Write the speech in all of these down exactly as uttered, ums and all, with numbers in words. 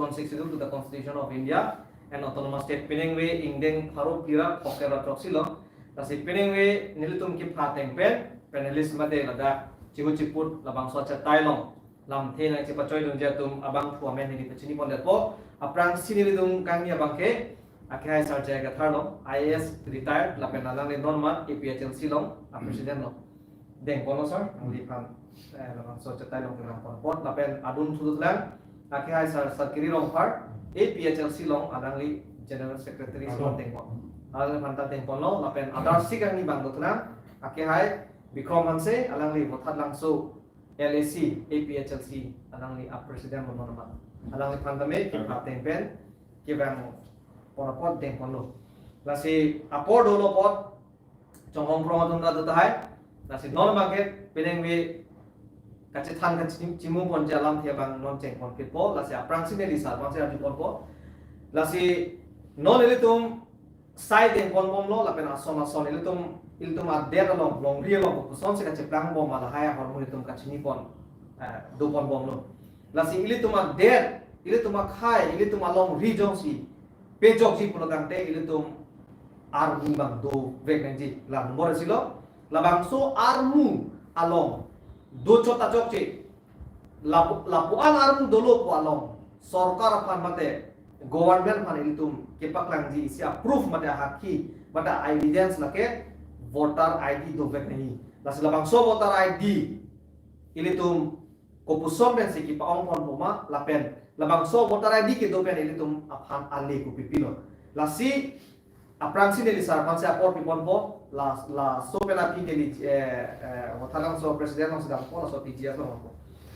Article sixty-two to the Constitution of India, an autonomous state. Penang ve ingdeng pharo phli ra phokep ra throksi along. Lasi penang ve nelitum kepha ateng pen panelist mate ladak chihu chiput labangso achetai along lamthe nangchepachoi dunji atum abangphu amen neli pachini pondetpo. Aphrangsi nelitum kangni abang ke, akehai Sir J I Kathar along, I A S retired, lapen alangli non mat A P H L C along a president lo. Dengponlo sir, nangliphan, eh, labangso achetai along kedam pon apot, lapen adun thudut lang, akehai Sir Sir Kiri Rongphar, A P H L C along alangli general secretary. Adon. Dengpon. Alangliphan ta dengponlo, lapen adar si kangni abang dotnang, akehai Bikrom Hanse, alangli Vothatlangso L A C, A P H L C, alangli a president lo non mat. Alangliphan tame kepha ateng pen kevang pon apot dengponlo. Lasi apor dolo apot chonghong prong atum ta do tahai. Lasi non abang ke penang ve kachethan kachimu ponji alamthe abang non chengpon kitpo. Lasi aphrangsi neli sir aphansi arju ponpo. Lasi non ilitum sai dengpon bomlo lapen ason ason ilitum, ilitum adet along, longri along kopuson si kacheplang bom ma lahai ahormu ilitum kachini pon, eh, do pon bomlo. Lasi ilitum adet, ilitum akhei, ilitum alongri jongsi pejokji pulo tangte ilitum armu abang dovek nangji. La nombor isi lo, labangso armu along dochot ta chokche. Lapu, lapu-an armu dolo pu along sorkar aphan mate government aphan ilitum kepaklangji isi a proof mate ahakhi mate evidence lake voter I D dovek nangji. Lasi labangso voter I D ilitum kopuson pensi kepa-ong ponpo ma, lapen labangso voter I D kedo pen ilitum aphan ale kopi pilo. Lasi aphrangsi neli sir aphansi apor piponpo, la, laso pen aphi neli, eh, eh, Vothatlangso president alongsi dampo, laso T G S along dampo.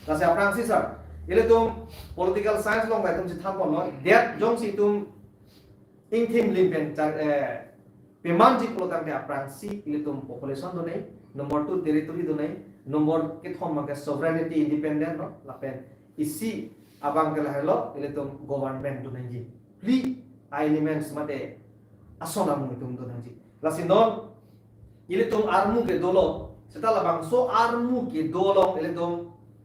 Lasi aphrangsi sir, ilitum political science along ba itum chethan ponlo, det jongsi itum ingthim lim pen char, eh, pemanji pulo tangte aphrangsi ilitum population donai, number two territory donai, number kethom abang ke sovereignty independent lo, lapen isi abang ke lahelo ilitum government donaiji. Phli a elements mate ason amung itum donangji. Lasi non ilitum armu kedo lo, seta labangso armu kedo along ilitum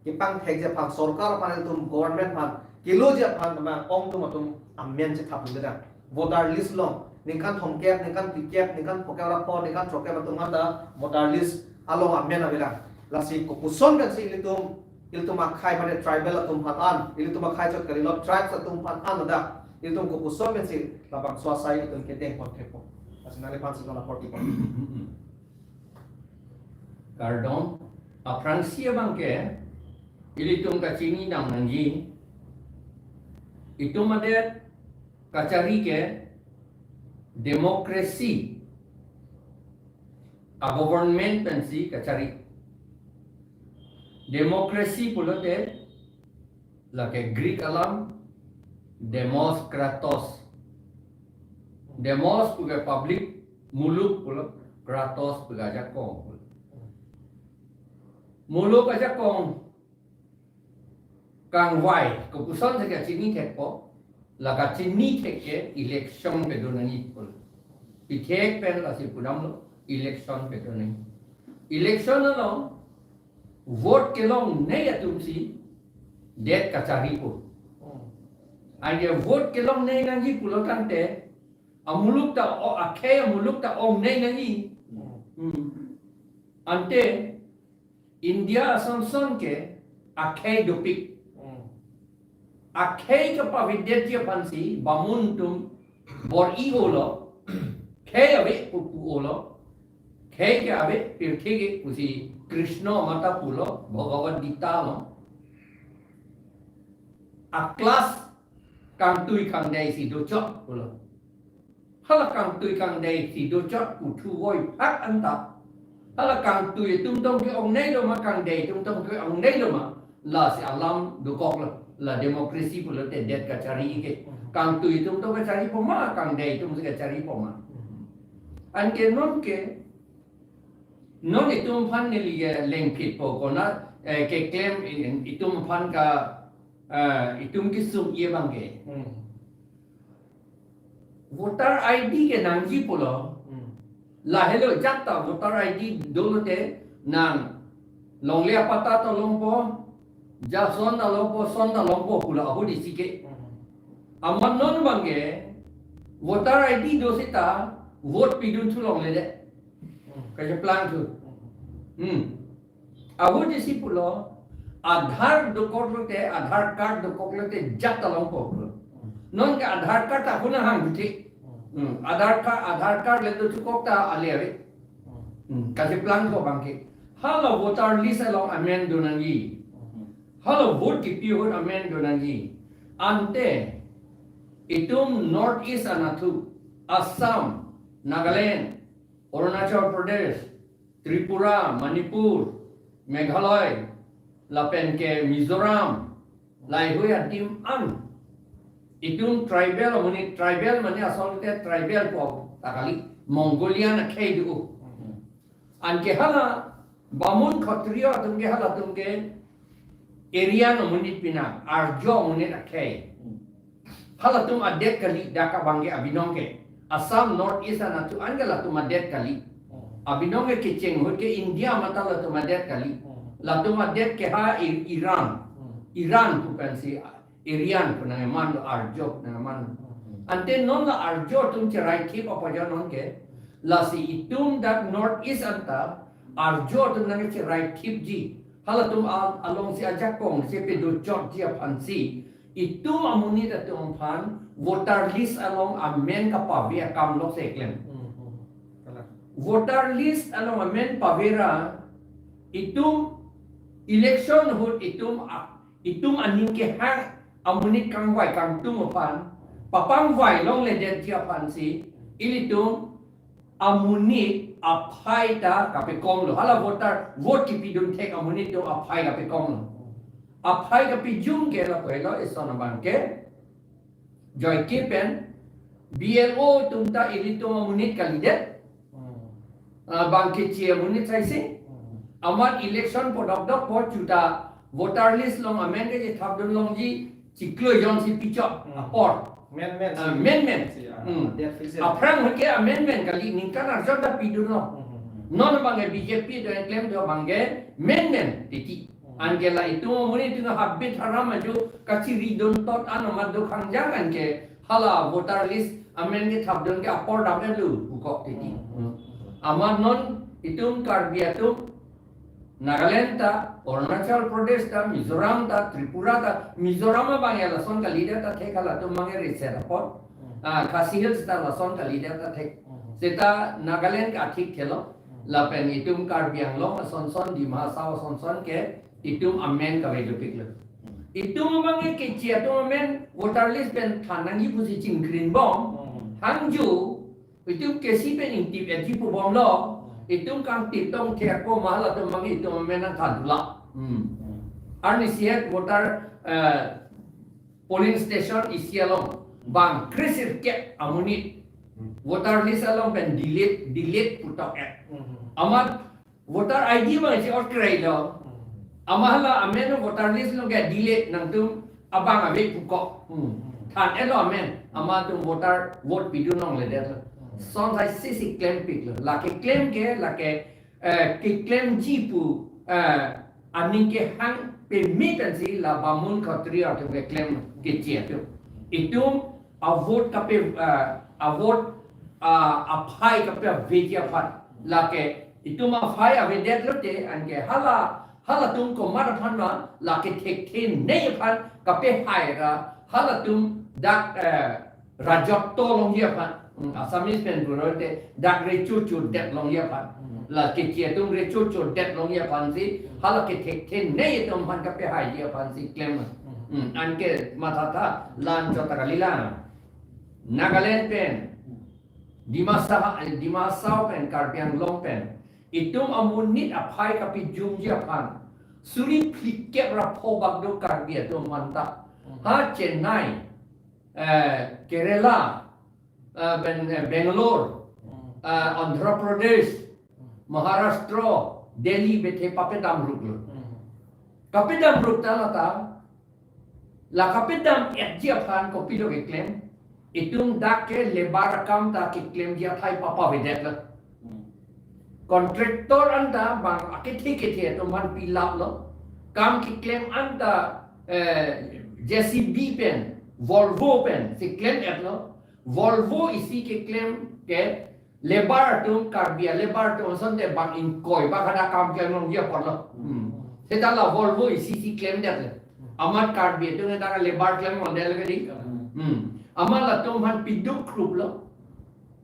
kepangthekji aphan, sorkar aphan, ilitum government aphan keloji aphan, tema ong atum atum amen chethap dunde dang. Voter list along ningkan thomkep, ningkan phlikep, ningkan phokep ra pho, ningkan throkkep atum anta voter list along amen avelang. Lasi kopuson pensi ilitum, ilitum akhei mane tribal atum aphan an, ilitum akhei chot kalilo, tribes atum aphan an ladak ilitum kopuson pensi labangso asai ilitum kedeng pon thepo. Lasi nangliphansi non apor kipon. Kardom, aphrangsi abang ke ilitum kachini nang nangji, itum adet kachari ke democracy a government pensi kachari. Democracy pulote lake Greek alam demos kratos. Demos puke public, muluk pulo, kratos puke ajakong pulo. Muluk ajakong kangvai, kopuson si kachini thekpo, la kachini thek ke election kedo nangji pulo. Ithek pen lasi pudamlo, election kedo nangji. Election along vote kelongnei atumsi det kacharipo. Hmm. Anke vote kelongnei nangji pulo tangte, amuluk ta o, akhei amuluk ta ongnei nangji. Hmm. Hmm. Ante India asonson ke akhei dopik. Hmm. Akhei kepavedetji aphansi bamun atum bor-i olo, khei ave pu pu olo, khei ke ave pirthe ke pusi Krishna mata pulo, Bhagavad Gita lo. A class kangtui kangdei si dochot pulo. Hala kangtui kangdei si dochot pu thuvoi phak anta, hala kangtui atum tong ke-ongnei lo ma, kangdei atum tong ke-ongnei lo ma, lasi alam dokok lo, la democracy pulote det kachari ke. Kangtui atum tong kacharipo ma, kangdei atum si kacharipo ma. Anke non ke, non itum aphan neli ke lengphitpo konat, eh, keklem, eh, itum aphan ka, eh, itum kesung-i abang ke. Hmm. Voter I D ke nangji pulo. Hmm. Lahelo ajat ta voter I D dolote nang longle apatta ta longpo, jason ta longpo, son ta longpo pulo ahut isi ke. Hmm. Amat non abangke voter I D do seta vote pidun thu longle det. Kacheplang thu. Hmm. Ahut isi pulo, Aadhaar dokok lote, Aadhaar card dokok lote jat ta longkok lo. Nonke Aadhaar card ta kuna hang buti. Hmm. Aadhaar card, Aadhaar card le do chukok ta ale ave. Hmm. Kacheplang ko abangke. Hala voter list along amen do nangji. Hala vote kipi ahut amen do nangji. Ante itum North East anatthu, Assam, Nagaland, Arunachal Pradesh, Tripura, Manipur, Meghalaya, lapen ke Mizoram, laheihui adim an. Itum tribal amonit, tribal mane asonte tribal po ta kali, Mongolian akhei do. Anke hala Bamun Khatriya atum ke, halatum ke Aryan amonit pina, Arjo amonit akhei. Halatum adet kali dak abangke abinong ke. Assam North East anatthu anke latum adet kali. Abinong ke kecheng ahut ke India mate latum adet kali. Latum adet ke ha I-, Iran. Iran pu pensi Aryan pu nangkeman lo, Arjo pu nangkeman lo. Ante non la Arjo atum cherai thip apaja nonke. Lasi itum dak North East anta Arjo atum nangcherai thipji. Halatum al-, alongsi ajakong si pedo chotji aphansi itum amonit atum aphan voter list along amen kapave akam lok si keklem. Hmm, hmm. Kalang. Voter list along amen pavera itum election ahut itum a-, itum aning kehang amonit kangvai kangtung aphan, papangvai longledetji aphansi ilitum amonit aphai ta kapekong lo. Hala voter, vote kipidun thek amonit atum aphai kapekong lo. Aphai kapejum ke lapu helo, eson abangke joike pen B L O atum ta ilitum amonit kalidet. Hmm. Ah, bang keche amonit saisi. Hmm. Amat election podokdok po chuta voter list along amen kechethapdun longji chiklo jon si pichot. Hmm. Apor. Amendment. Ah, amendment. Si, ah, hmm. That fix it. Aphrang ahut ke amendment kali, ningkan arjot ta pidun lo. Hmm, hmm, hmm. Non abangke B J P do klem do abangke amendment titi. Hmm. Anke la itum amonit atum habit haram ajo kachiridun tot an amat do khangjang anke hala voter list amen kethapdun ke apor dam-et lo pukok titi. Hmm. Amat non itum Karbi atum Nagaland ta, Arunachal Pradesh ta, Mizoram ta, Tripura ta, Mizoram abang ya lason kalidet ta thek, halatum abang ya reset apot. Hmm. Ah, Khasi Hills ta lason kalidet ta thek. Hmm. Seta Nagaland ke athik thelo. Hmm. Lapen itum Karbi Anglong asonson, Dima Hasao asonson ke itum amen kave dopik lo. Hmm. Itum abang ya keche atum amen voter list pen than nangji pusi chingkrin bom. Hmm. Hangjo, itum kesi pen ingtip-etji pubom lo. Itum kangtip tong thek ako ma halatum abang itum amen nangthan thulo. Hmm. Arnisi het voter, eh, polling station isi along bang kre sirkep amonit voter list along pen delete, delete putok-et. Hmm. Amat voter I D abang si ot kre lo. Hmm. Amat hala amen voter list along ke delete, nangtum abang ave pukok. Hmm. Than-et lo amen. Amat atum voter vote pidun longledet lo. Hmm. Son saisi si klempik lo. Lake klem ke, lake, eh, keklemji pu, eh, aning kehang peme pensi la Bamun Khatriya atum keklem keche atum. Itum avote kape, eh, avote, ah, aphai kapeaveji aphan. Lake itum aphai avedet lote anke hala, halatum komat aphan ma, lake thekthe nei aphan kapehai ra halatum dak, eh, rajotto longji aphan. Hmm, Assamese pen pulote dak recho chodet longji aphan. Hmm. La keche atum recho chodet longji aphansi hala kethekthe nei atum aphan kapehaiji aphansi klem. Hmm. Hmm, anke mathatha la-an chot ta kali la. Nagaland pen, Dima Sa-, eh, Dima Hasao pen, Karbi Anglong pen itum amonit aphai kapejumji aphan suri phlikep ra pho bak do Karbi atum aphanta. Hmm. Ha Chennai, eh, Kerala, eh, ben, eh, Bangalore, Hmm. eh, Andhra Pradesh, Hmm. Maharashtra, Delhi bethe papedam ruk lo. Hmm. Kapedam ruk ta lata, la kapedam-etji aphan kopilo keklem, itum dak ke labour akam ta keklemji athai papavedet lo. Hmm. Contractor anta bang akethe kethe atum aphan pilap lo. Kam keklem anta, eh, J C B pen, Volvo pensi klem-etlo. Volvo isi keklem ke labour atum, Karbi a-labour atum asonte bang ingkoi bang hadak kam klem longji apotlo. Hmm. Seta la Volvo isi si klemdetlo. Amat Karbi atum hadak labour klem longdetlo ke dei. Hmm. Amat latum aphan piduk kruplo.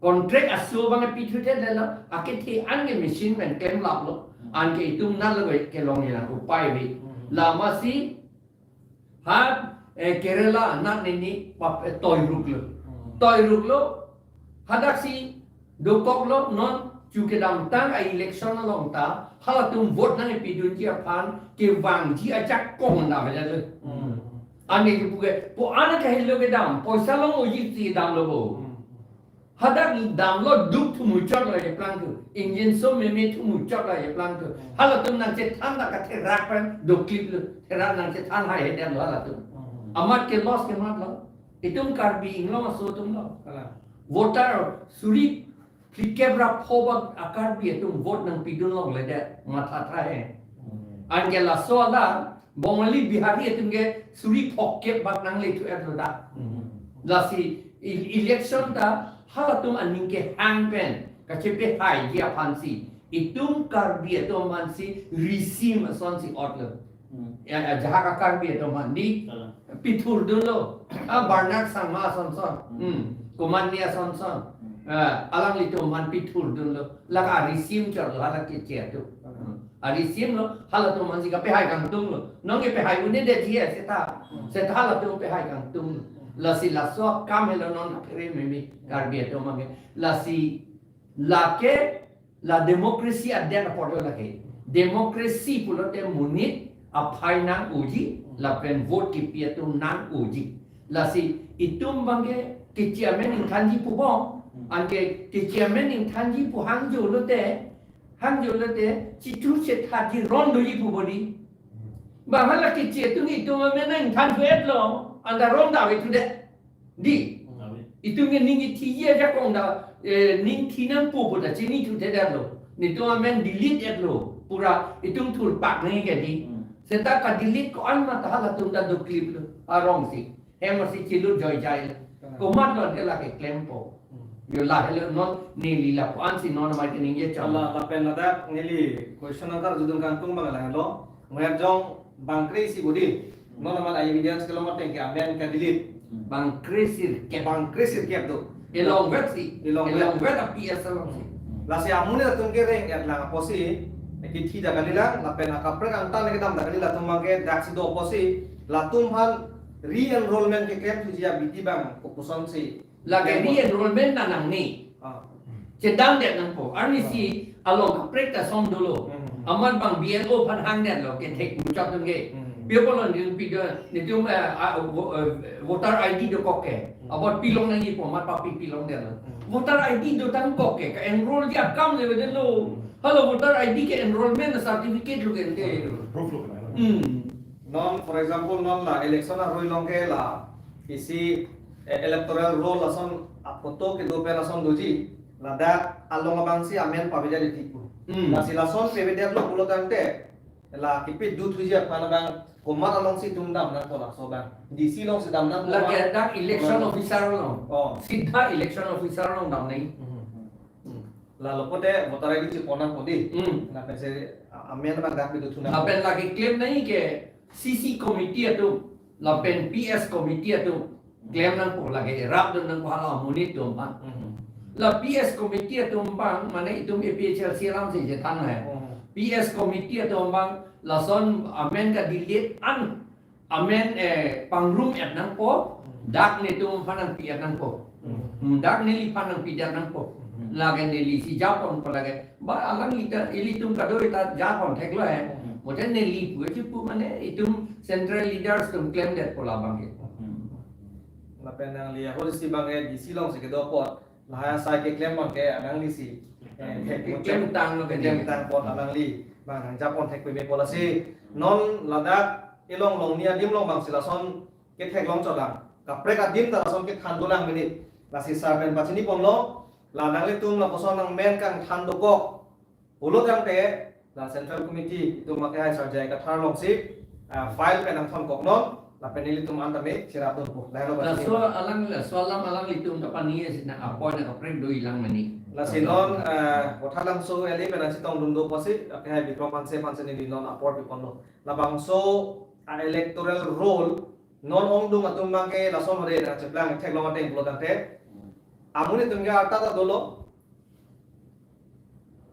Contract aso bang pithuthedetlo. Akethe anke machine pen klemlaplo. Anke itum natlo kelongji lang upai ave. Lasi ha, eh, Kerala anat nini pap, eh, toiruklo. Hmm. Toiruklo, hadaksi dokoklo, non chu kedamtang a-election along ta halatum vote nangpidunji aphan kevangji ajakong damlo. Hmm. Anke kipu ke, po an kahelo kedam, poisa long-oji si damlo bo. Hmm. Hadak damlo duk thumuchotlo je plangthu. Ingjinso meme thumuchotlo je plangthu. Halatum nangchethan dak katherak pen dokliplo. Therak nangchethan haihedetlo halatum. Hmm. Amat ke loss kematlo. Itum Karbi Anglong aso atumlo. Kalang. Voter suri phlikep ra pho bak a-Karbi atum vote nangpidun longledet mathatha he. Hmm. Anke laso ala Bongali Bihari atum ke suri phokep bak nangle thu-etlo dak. Hmm. Lasi e-, election ta halatum aning kehang pen kachepehaiji aphansi itum Karbi atum aphansi risim asonsi otlo. Hmm. Ya, ya, jahak a-Karbi atum aphan dei. Kalang. Pithurdunlo. Ah, Bernard Sangma asonson. Hmm. Hmm. Komatne asonson. Hmm. Ah, alanglitum aphan pithurdunlo. Lake arisim chotlo hala keche atum. Hmm. Arisimlo, halatum aphansi kapehai kangtunglo. Non kepehai un-edetji seta. Hmm. Seta halatum pehai kangtunglo. Hmm. Lasi laso akam helo non kaphere meme Karbi atum abangke. Lasi lake la democracy adet apotlo lake. Democracy pulote monit aphai nang-oji, lapen vote kipi atum nang-oji. Lasi itum abangke keche amen ingthanji pu bom, anke keche amen ingthanji pu hangjo lote, hangjo lote, chithu chethaji ron doji pu bodi. Bang hala keche atum itum amen nangthan thu-etlo, anta ron dave thudet. Dei. Hmm. Itum ke ning kethiji ajakong ta, eh, ning thi nangpo pu ta chini thuthedetlo. Netum amen delete-etlo. Pura itum thurpak nangji ke dei. Hmm. Seta ka-delete ko-an ma ta halatum ta dokliplo. Arongsi. Hem si chilut joijai. Hmm. Komatlo ke lake klempo. Hmm. Yo lahelo non neli lapu-ansi non amai keningje chot. Ala lapen ladak neli question antar judun kangtung abang lahelo. Ngerjong bangkre isi bodi. Non amat evidence kelong ateng ke amen ka-delete. Bangkre sirkep. Bangkre sirkep do. Elongvet si. Elongvet. Elongvet a-P S alongsi. Lasi amonit atum ke reng-et lang apotsi, kithi ta kalilang, lapen akaprek angtan kedam ta kalilang atum abangke daksi do apotsi, latum aphan re-enrollment keklem thuji abidi abang kopusonsi. Lake re-enrollment ta nangne. Ah. Chedamdet nangpo. Arnisi along kaprek ta song dolo. Hmm. Amat bang B L O aphan hangdetlo kethek muchot atum ke. Hmm. Pio pulo netum pido, netum, eh, ah, vo-, eh, voter I D dokok ke. Hmm. Apot pilong nangjipo amat papi pilongdetlo. Hmm. Voter I D dotangkok ke, ka-enrollji akam le avedetlo. Hmm. Hala voter I D ke enrollment certificate lo ke ante. Proof lo ke. Hmm. Non, for example, non la election aroi along ke la isi, eh, electoral roll ason a-photo kedo pen ason doji. Ladak along abangsi amen pavedet-ik pu. Hmm. Lasi lason pavedetlo pulo tangte, la kipi do thuji aphan abang komat alongsi itum dam nangpo laso abang? D C alongsi dam nangpo? Lake dak election officer along. Oh. Sidha election officer along damnei. Hmm. Hmm. Lalo pote voter I D chepon nangpo dei. Hmm. Lapensi a-, amen abang dak pido thu nangpo. Lapen lake claim nangji ke C C committee atum, lapen P S committee atum claim nangpo, lake rapdun nangpo hala amonit atum abang. Hmm. La P S committee atum abang, mane itum A P H L C alamsi chethan he. Hmm. P S committee atum abang lason amen ka-delete an amen, eh, pangrum-et nangpo, hmm, dak netum aphan nangpi-et nangpo. Hmm. Hmm, dak neliphan nangpi-et nangpo. Hmm. Lake nelisi japonpo lake. Ba alangli ta, ilitum kadokave ta japon theklo he. Hmm. Mote neli pu chipu mane itum central leaders atum klemdetpo labang ke. Hmm. Lapen nangli ahut isi abang ke D C alongsi kedo apot. Lahai asai keklem abang ke alanglisi. Eh, ke-, keklem tanglo ke keklem tang apot alangli. Bang nang japon thek peme pu lasi. Non ladak ilong longni adim along abangsi lason ketheklong chotlang. Kaprek adim ta lason kethan dolang mini. Lasi sir pen pachini ponlo. La nanglitum lapuson nangmen kangthan dokok pulo tangte, la Central Committee itum ake hai Sir J I Kathar alongsi, ah, file pen nangthonkoknon. Lapen ilitum an tame cherapdunpo. Lahelo ba. Laso alang, laso alam alanglitum kapani si na apor na kaprek do-i lang mani. Lasi non, eh, Vothatlangso L A pen nangchetongdun do pusi, lahai Bikram Hanse aphansi neli non apor piponlo. Labangso a-electoral roll non ongdung atum abangke lason hore nangcheplang theklong ateng pulo tangte. Amonit atum ke arta ta dolo.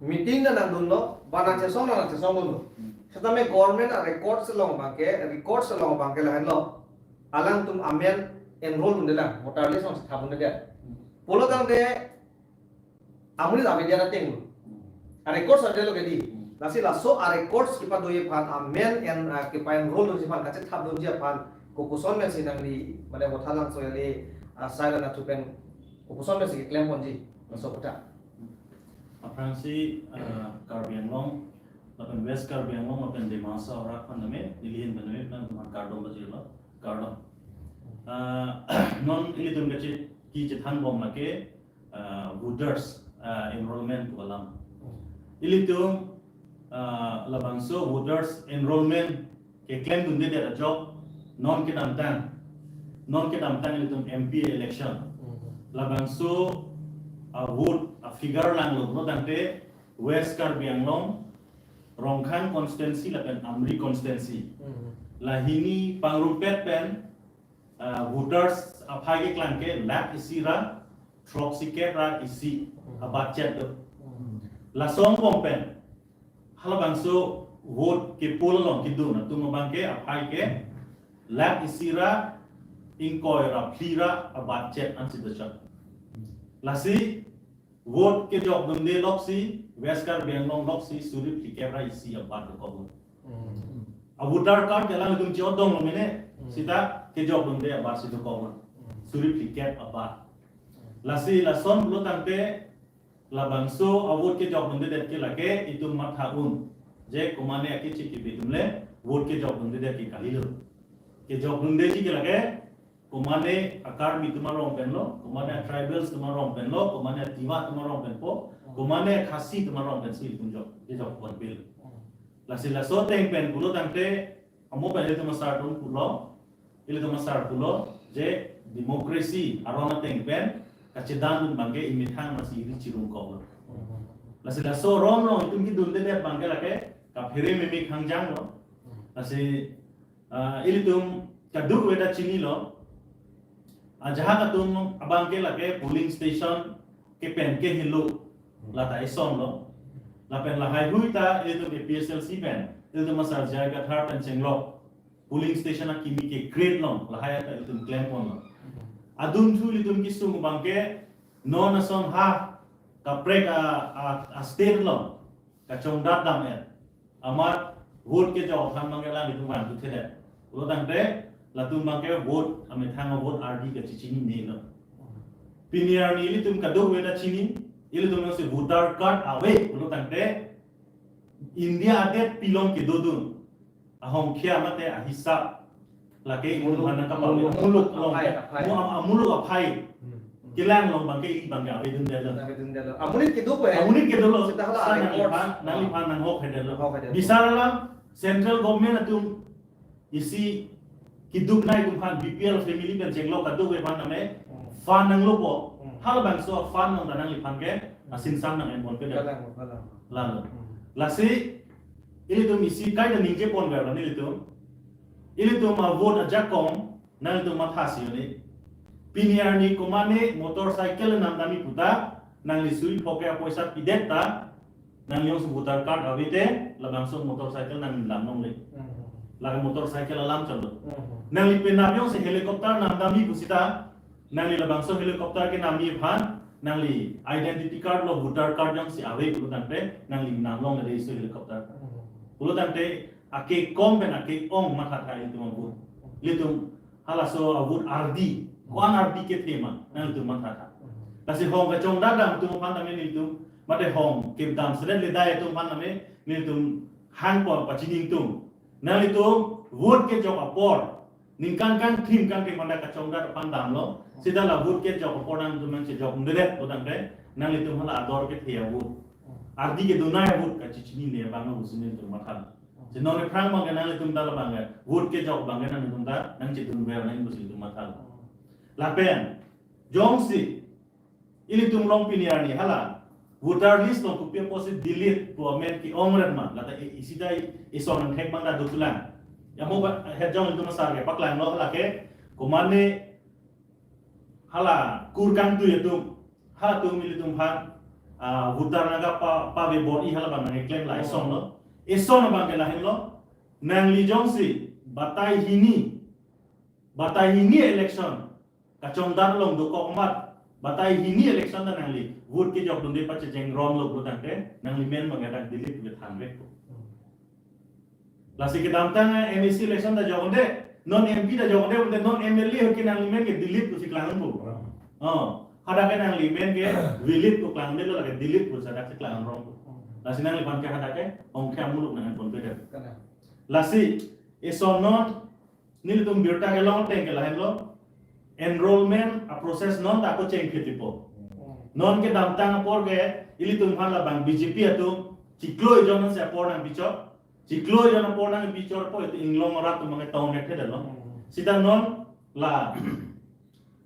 Meeting ta nangdunlo, ba nangchesong nangchesongdunlo. Setame government a-records along abangke, records along abangke lahenlo. Alangtum amen enroll dunde lang, voter list along thapdunde. Pulo tangte amonit avedet ateng lo. A-records avelo ke dei. Lasi laso a-records kepado-i aphan, amen en, ah, kepa-enroll dunji aphan, kachethapdunji aphan, kokoson pensi nangli, mane Vothatlangso L A, ah, asai alanglitum pen, kokoson pensi keklemponji, laso kota. Aphrangsi, ah, Karbi Anglong, lapen West Karbi Anglong, lapen Dima Hasao arat aphan tame, neli ahin pen tame, nangtumphan kardom pajirlo, kardom. Ah, non ilitum kachi, kachethanbom lake, ah, voters, ah, enrollment pu alam. Ilitum, ah, labangso voters enrollment keklemdundedet ajok non kedamtang, non kedamtang ilitum M P election. Labangso, ah, vote, ah, figure langlo, no tangte West Karbi Anglong, Rongkhang constituency lapen Amri constituency. Lahini pangrumpet pen, ah, voters aphai keklang ke lakh isi ra throksi kep ra isi abatchet do. Laso angbong pen halabangso vote ke-poll along kedun atum abangke aphai ke lakh isi ra ingkoi ra phli ra abatchet ansi dochot. Lasi vote kejokdunde loksi, West Karbi Anglong loksi, suri phli kep ra isi abat dokok lo. A-voter card ke alanglitum chi-otdunlo mene, seta kejokdunde abat si dokok lo. Suri phli kep abat. Lasi lason pulo tangte, labangso a-vote kejokdundedet ke lake itum matha un. Je komane akeche kebi atum le vote kejokdundedet ke kalilo. Kejokdundeji ke lake, komane a-Karbi atum arong pen lo, komane a-tribals atum arong pen lo, komane a-Tiwa atum arong pen po, komane a-Khasi atum arong pensi itum jok, kejokponpe. Lasi laso ateng pen pulo tangte, amo pen ilitum asar atum pulo, ilitum asar pulo, je democracy aron ateng pen kachedandun abangke imethang masi iri chirungkok lo. Lasi laso aron along itum kedundedet abangke lake kaphere meme khangjang lo. Lasi, ah, ilitum kadokave ta chinilo. Ajahak atum abangke lake polling station kepen kehelo, lata eson lo. Lapen lahaihui ta ilitum A P H L C pen, ilitum asar J I Kathar pen chenglok polling station akimi ke-create long, lahai ta ilitum klemponlo. Adunthu ilitum kesung abangke non ason ha kaprek a, a, a-state along kachongdat dam-et amat vote kejok aphan abangke alanglitum vanthuthedet. Pulo tangte latum abangke vote, amethang a-vote ardi kachechinine lo. Pini arni ilitum kadokave ta chini, ilitum jongsi voter card ave pulo tangte India adet pilong kedodun ahongkhia mate ahisap lake itum aphan nangkapame, muluk, muluk along, aphai, aphai. Mu am-, amuluk aphai. Hmm, hmm. Kelang along abangke ili abangke avedundetlo. Avedundetlo. Amonit kedo pu, eh? Amonit kedo lo. Seta hala sa records. Nangliphan, nangliphan nanghok hedetlo. Nanghok hedetlo. Bisar alam, central government atum isi keduk nai atum aphan, B P L family pen chenglok kadokave aphan tame, hmm, fund nanglopo. Hmm. Halabangso fund along ta nangliphan ke, hmm, asingsam nang-enponpe det. Kalang, kalang. Lalo. Hmm. Lasi, ilitum isi kaita ningjeponver lo nelitum. Ilitum a-vote ajakong, nanglitum mathasi un-e. Pini arni komane motorcycle namdamji puta, nangli suri phok ke apoisa pidet ta, nangli jongsi voter card ave te, labangso motorcycle nangli lam longle. Hmm. Lake motorcycle alam chotlo. Hmm. Nangli penap jongsi helicopter namdamji pusita, nangli labangso helicopter kenamji aphan, nangli identity card lo voter card jongsi ave pulo tangte, nangli nam longle de iso helicopter. Hmm. Pulo tangte, akekong pen akekong mathatha ilitum abang. Ilitum halaso a-vote ardi, ko-an ardi kethe ma, nanglitum mathatha. Lasi hong kachongdat dam atum aphan tame nelitum, mate hong kedam selet ledai atum aphan tame nelitum hangpo pachini ingtung. Nanglitum vote kejok apor, ningkan kangthim kangthim anta kachongdat aphan damlo, seta la vote kejok apor nangtum nangchejokdundedet pulo tangte, nanglitum hala ador kethe a-vote, ardi kedonai a-vote kachechinine abang lo pusi nelitum matha. Si non aphrang abangke nanglitum ta labangke vote kejok abangke nanglitum ta nangchedunver nang pusi ilitum mathalo. Lapen jongsi ilitum Longpini arni hala voter list along kopi apotsi delete pu amen ke-ongret ma, lata i- isi ta ison angthek abang ta dothulang. Ya mo ba het jong ilitum asar ke paklanglo hala ke, komatne hala kur kangtui atum, halatum ilitum aphan, ah, voter naga pa pave bor-i hala abang nangkeklem la ison lo. Ison abangke lahenlo, nangli jongsi batai hini, batai hini election kachongdar along dokok amat, batai hini election ta nangli vote kejokdunde pachecheng romlo pulotangte nangli men abangke dak delete pu thanvek. Lasi kedamtang MAC election ta jokdunde, non MP ta jokdunde, non MLA ke nangli men ke delete pusi klangpo. Oh, hadak ke nangli men ke delete pu klangdelo, lake delete pu hadak si klangrong. Lasi nangliphan ke hadak ke ongkhe amuluk nangponpedet. Lasi ison non nelitum birta kelong ateng ke lahenlo, enrollment aprocess non ta ako chengphit ipo. Non kedamtang apor ke ilitum aphan labang BJP atum chiklo ejon si apor nangpichok. Chiklo ejon apor nangpichokpo, itum inglong arat atum abangke tongnek thedetlo. Sita non la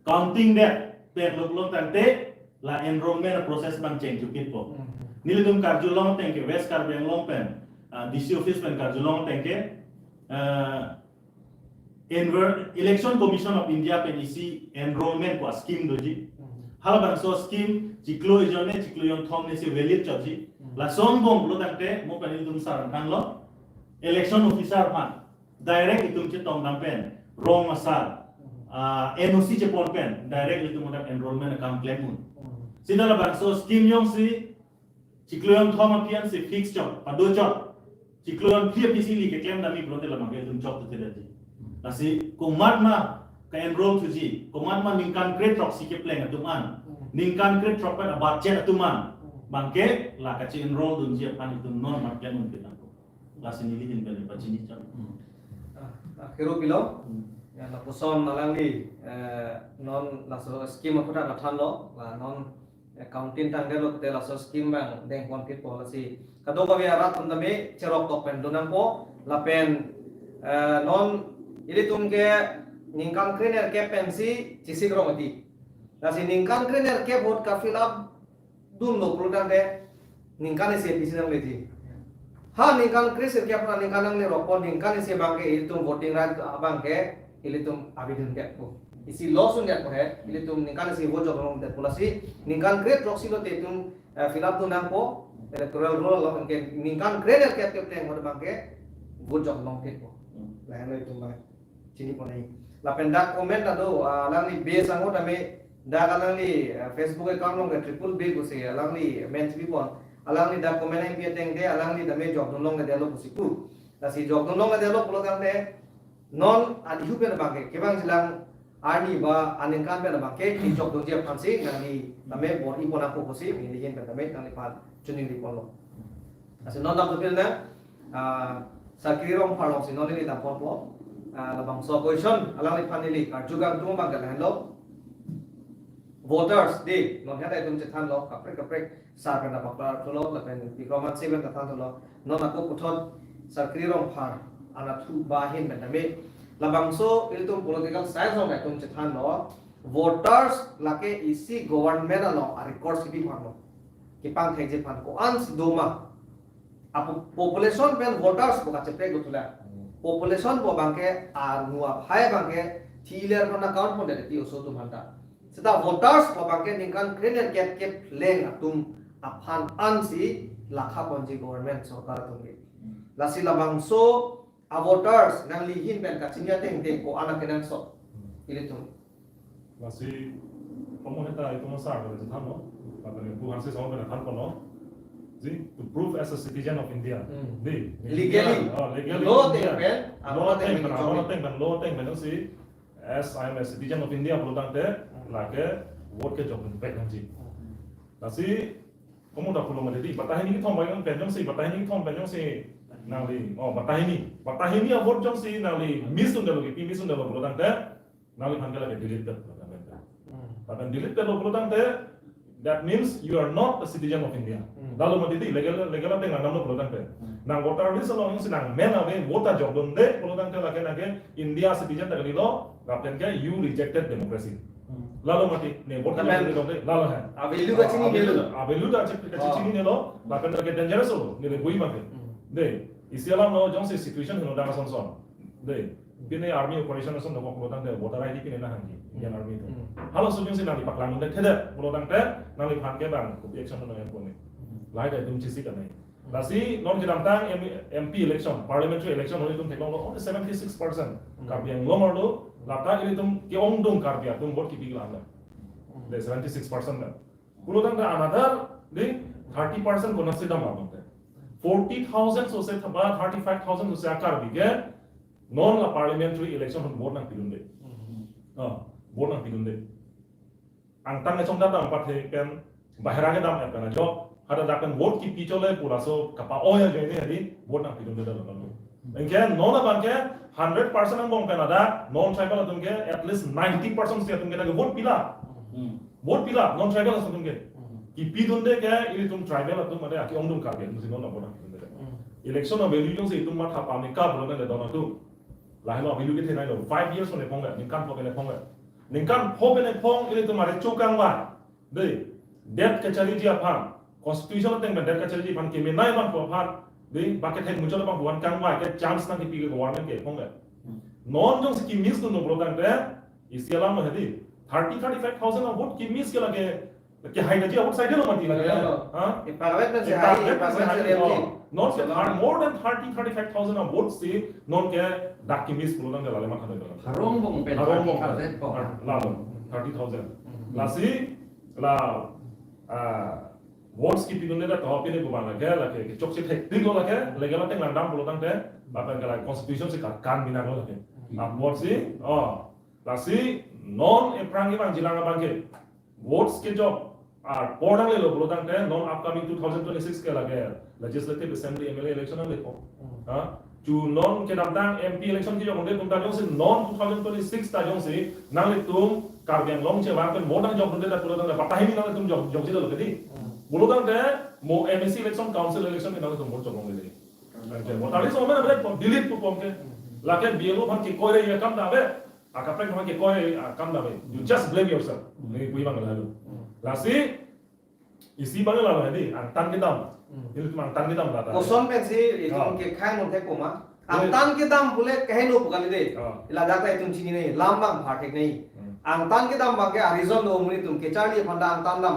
counting det pen lo pulotangte la enrollment process abang chengchukitpo. Nelitum karjulong ateng ke West Karbi Anglong pen, ah, DC office pen karjulong ateng ke, ah, Enver- Election Commission of India pen isi enrollment pu ascheme doji. Halabangso scheme chiklo ejon ne chiklo jonthom ne si valid chotji. Lason angbong pulotangte mo pen ilitum asar thanlo, election officer aphan direct itum chetongdam pen rong asar, ah, NOC chepon pen direct ilitum hadak enrollment akam klem un. Sita labangso scheme jongsi chiklo jonthom aphi ansi fix chot, pado chot, chiklo jonphli aphi si ili keklem damji pulote labangke ilitum chokthedetji. Lasi komat ma ke-enroll thuji, komat ma ningkan krethrok si kepleng atum an, ningkan krethrok pen abudget atum an abangke la kache-enroll dunji aphan itum non mat klem un pinangko. Lasi neli ahin pen pachini chot. Ah, ah, kero pilo. Ya, lapuson alangli, eh, non laso scheme aphuthak thanlo, la non accounting tangdetlo te laso scheme abang dengponphitpo, lasi kadokave arat atum tame cherok tok pen donangpo, lapen, eh, non ilitum ke ningkan krenerkep pensi chesik rong ati. Lasi ningkan krenerkep vote ka-fill up dunlo pulotangte ningkan isi aphi si nangleji. Ha ningkan kresirkep ra ningkan nanglerokpo, ningkan isi abangke ilitum voting right abangke ilitum avedundetpo. Isi law sundetpo he, ilitum ningkan isi vote jokdundetpo, lasi ningkan krethrok si lote itum, eh, fill up donangpo, electoral roll along ke ningkan krenerkep kepleng ahut abangke vote jokdunphitpo. Lahenlo itum abang chinipon nangji. Lapen dak comment ta do, ah, alangli base ango tame dak alangli, ah, Facebook account along ke triple B pusi alangli mention pipon. Alangli dak comment nangpi ateng te alangli tame jokdun longledetlo pusi pu. Lasi jokdun longledetlo pulotangte non adihu pen abangke kevang jilang arni ba aningkan pen abangke kejokdunji aphansi nangli tame bor-iponpo pusi neli ahin pen tame nangliphan chiningriponlo. Lasi non dak tupil na, ah, Sakri Rongphar alongsi non neli damponpo. Ah, labangso question alangliphan neli karju kangtung abangke lahenlo. Voters, dei, non heta itum chethanlo, kaprek kaprek sar pen ta paklarthulo, lapen Bikram Hanse pen ta thanlo. Non ako puthot Sakri Rongphar anatthu ba ahin pen tame labangso ilitum political science along itum chethanlo. Voters lake isi government along a-record si biphanlo. Kepangthekji aphan ko-ansi doma. A po- population pen voters pu kacheprek dothulang. Population pu abangke anu aphai abangke thiler pen account pondet ti oso atum aphanta. Seta voters pu abangke ningkan krenerkep kepleng atum aphan ansi lakhaponji government sorkar atum ke. Lasi labangso a-voters nangli ahin pen kachini ateng te ko-an akenangsot ilitum. Lasi, komo heta itum asar pen chethanlo, lapen Bikram Hanse song pen thanponlo. Ji, to prove as a citizen of India. Hmm. Dei, legally. Oh, legally. Law India. Ateng pen, law ateng pen, law ateng pen, law ateng pen si, as I am a citizen of India pulotangte, hmm, lake vote kejokdunvek nangji. Hmm. Lasi, komo dak pulo mati dei, batai hini kethom pen jongsi, batai hini kethom pen jongsi nangli, oh, batai hini, batai hini a-vote jongsi nangli miss undetlo, kipi miss undetlo pulotangte, nangliphan ke lake deleted pulotangte. Hmm. Lapen deleted lo pulotangte, that means you are not a citizen of India. Hmm. Lalo mati dei, legal, legal ateng langdamlo pulotangte. Hmm. Nang voter list along si nang men ave vote ajok dunde pulo tangte lake nang ke India citizen ta kalilo, lapen ke you rejected democracy. Lalo mati, ne vote Lapen- ajok dunde, lalo hai. Avelu kachini Avelu nelo. ta, avelu ta chip Oh. kachini nelo, lapen ke dangerous lo, nele bui mati. Hmm. De, isi alam lo jongsi situation heno dang ason son. De, pine army operation ason dokok pulo tangte voter I D pine nahangji, Indian Hmm. Army atum. Hmm. Halaso jongsi nangli paklang dunde thedet pulo tangte, nangliphan ke bang, kopi action nang yang pone. Hmm. Lahai ta itum chisi kanai. Lasi non kedamtang M-, M P election, parliamentary election holi itum theklonglo only seventy six percent Hmm. Karbi Anglong arlo, lata ilitum ke-ongdung Karbi atum vote kipi kelang. Hmm. De seventy six percent kan. Pulo tangte another de thirty percent konatsi dam abang te. Forty thousand sose thaba thirty five thousand sose a-Karbi ke non la parliamentary election hon vote nangpi dunde. Hmm. Ah, vote nangpi dunde. Angtan kechongdat dam pathe pen bahira kedam pen ajok. Hadak dak pen vote kipi chole pu laso kapa-oi ajoine hadi vote nangpi dunde dam lo. Anke non abang ke hundred percent angbong pen ladak non tribal atum ke at least ninety percent si atum ke lake vote pila. Hmm. Vote pila non tribal atum ke. Hmm. Kipi dunde ke ilitum tribal atum ade aki-ongdung Karbi atum si non vote nangpi dunde. Hmm. Election a-value jongsi itum matha pame ka pulo nang le don atum. Lahelo a-value kethenei lo. Five years pone phong le, ningkan pho pene phong le. Ningkan pho pene phong ilitum are chokang ba. De, det kachariji aphan, constitution ateng pen det kachariji aphan kemenei abang ko aphan, de, ba kethek muchot abang ko aphan kangvai ke chance nangkipi ke government ke phong ke. Hmm. Non jongsi ki-miss dunlo pulo tangte, isi alam lo hedi, thirty, thirty five thousand a-vote ki-miss ke lake, kehai kaji a-vote saide lo mati lake. Iya, lo. Ha? E-target pen E-target sehai, pen e-target pen sehai, sehai. Oh. Non ke Salam. thir-, more than thirty, thirty five thousand a-vote si, non ke dak ki-miss pulo tangte lale matha dolo. Harong bong pen Harong bong thirty thousand pen. po. Har-, lalo, thirty thousand. Hmm. Lasi, la, ah, votes kipi dunde ta toh pine ko bang lake, lake, ke chokche thektik lo lake, lake la teng langdam pulo tangte, bahkan ke la constitution si kan, kan bina lo lake. Hmm. Ah, vote si, oh, lasi, non aphrang ke bang jilang abang ke, votes kejok, ah, por nanglelo pulo tangte, non upcoming two thousand twenty-six ke lake, Legislative Assembly M L A election nangle po. Hmm. Ha? Chu non kedamtang M P election kejok onde tum ta jongsi non two thousand twenty-six ta jongsi nanglitum Karbi Anglong chevang pen mo nangjok dunde ta pulo tangte patahini nanglitum jok, jokji lo kedi. Hmm. Pulo tangte mo M A C election, council election ke nanglitum mo jok longle. Hmm. Mo tali so mana bret delete pu pom ke. Hmm. Lake B L O aphan kekoi re ye kam ta ave. Akaprek aphan kekoi, ah, kam ta ave. You just blame yourself. Hmm. Neli pu abang lalu. Hmm. Lasi, isi abang lalu hedi, angtan kedam. Hmm. Ilitum angtan kedam lata. Koson pensi, itum Oh. ke khai mun thek koma. Iya. Angtan kedam pule kaheno pu kali de. Oh. Ladak ta itum chinine, lam abang pha theknei. Hmm. Angtan kedam abang ke a-reason do amonit atum kecharli aphan ta angtan dam.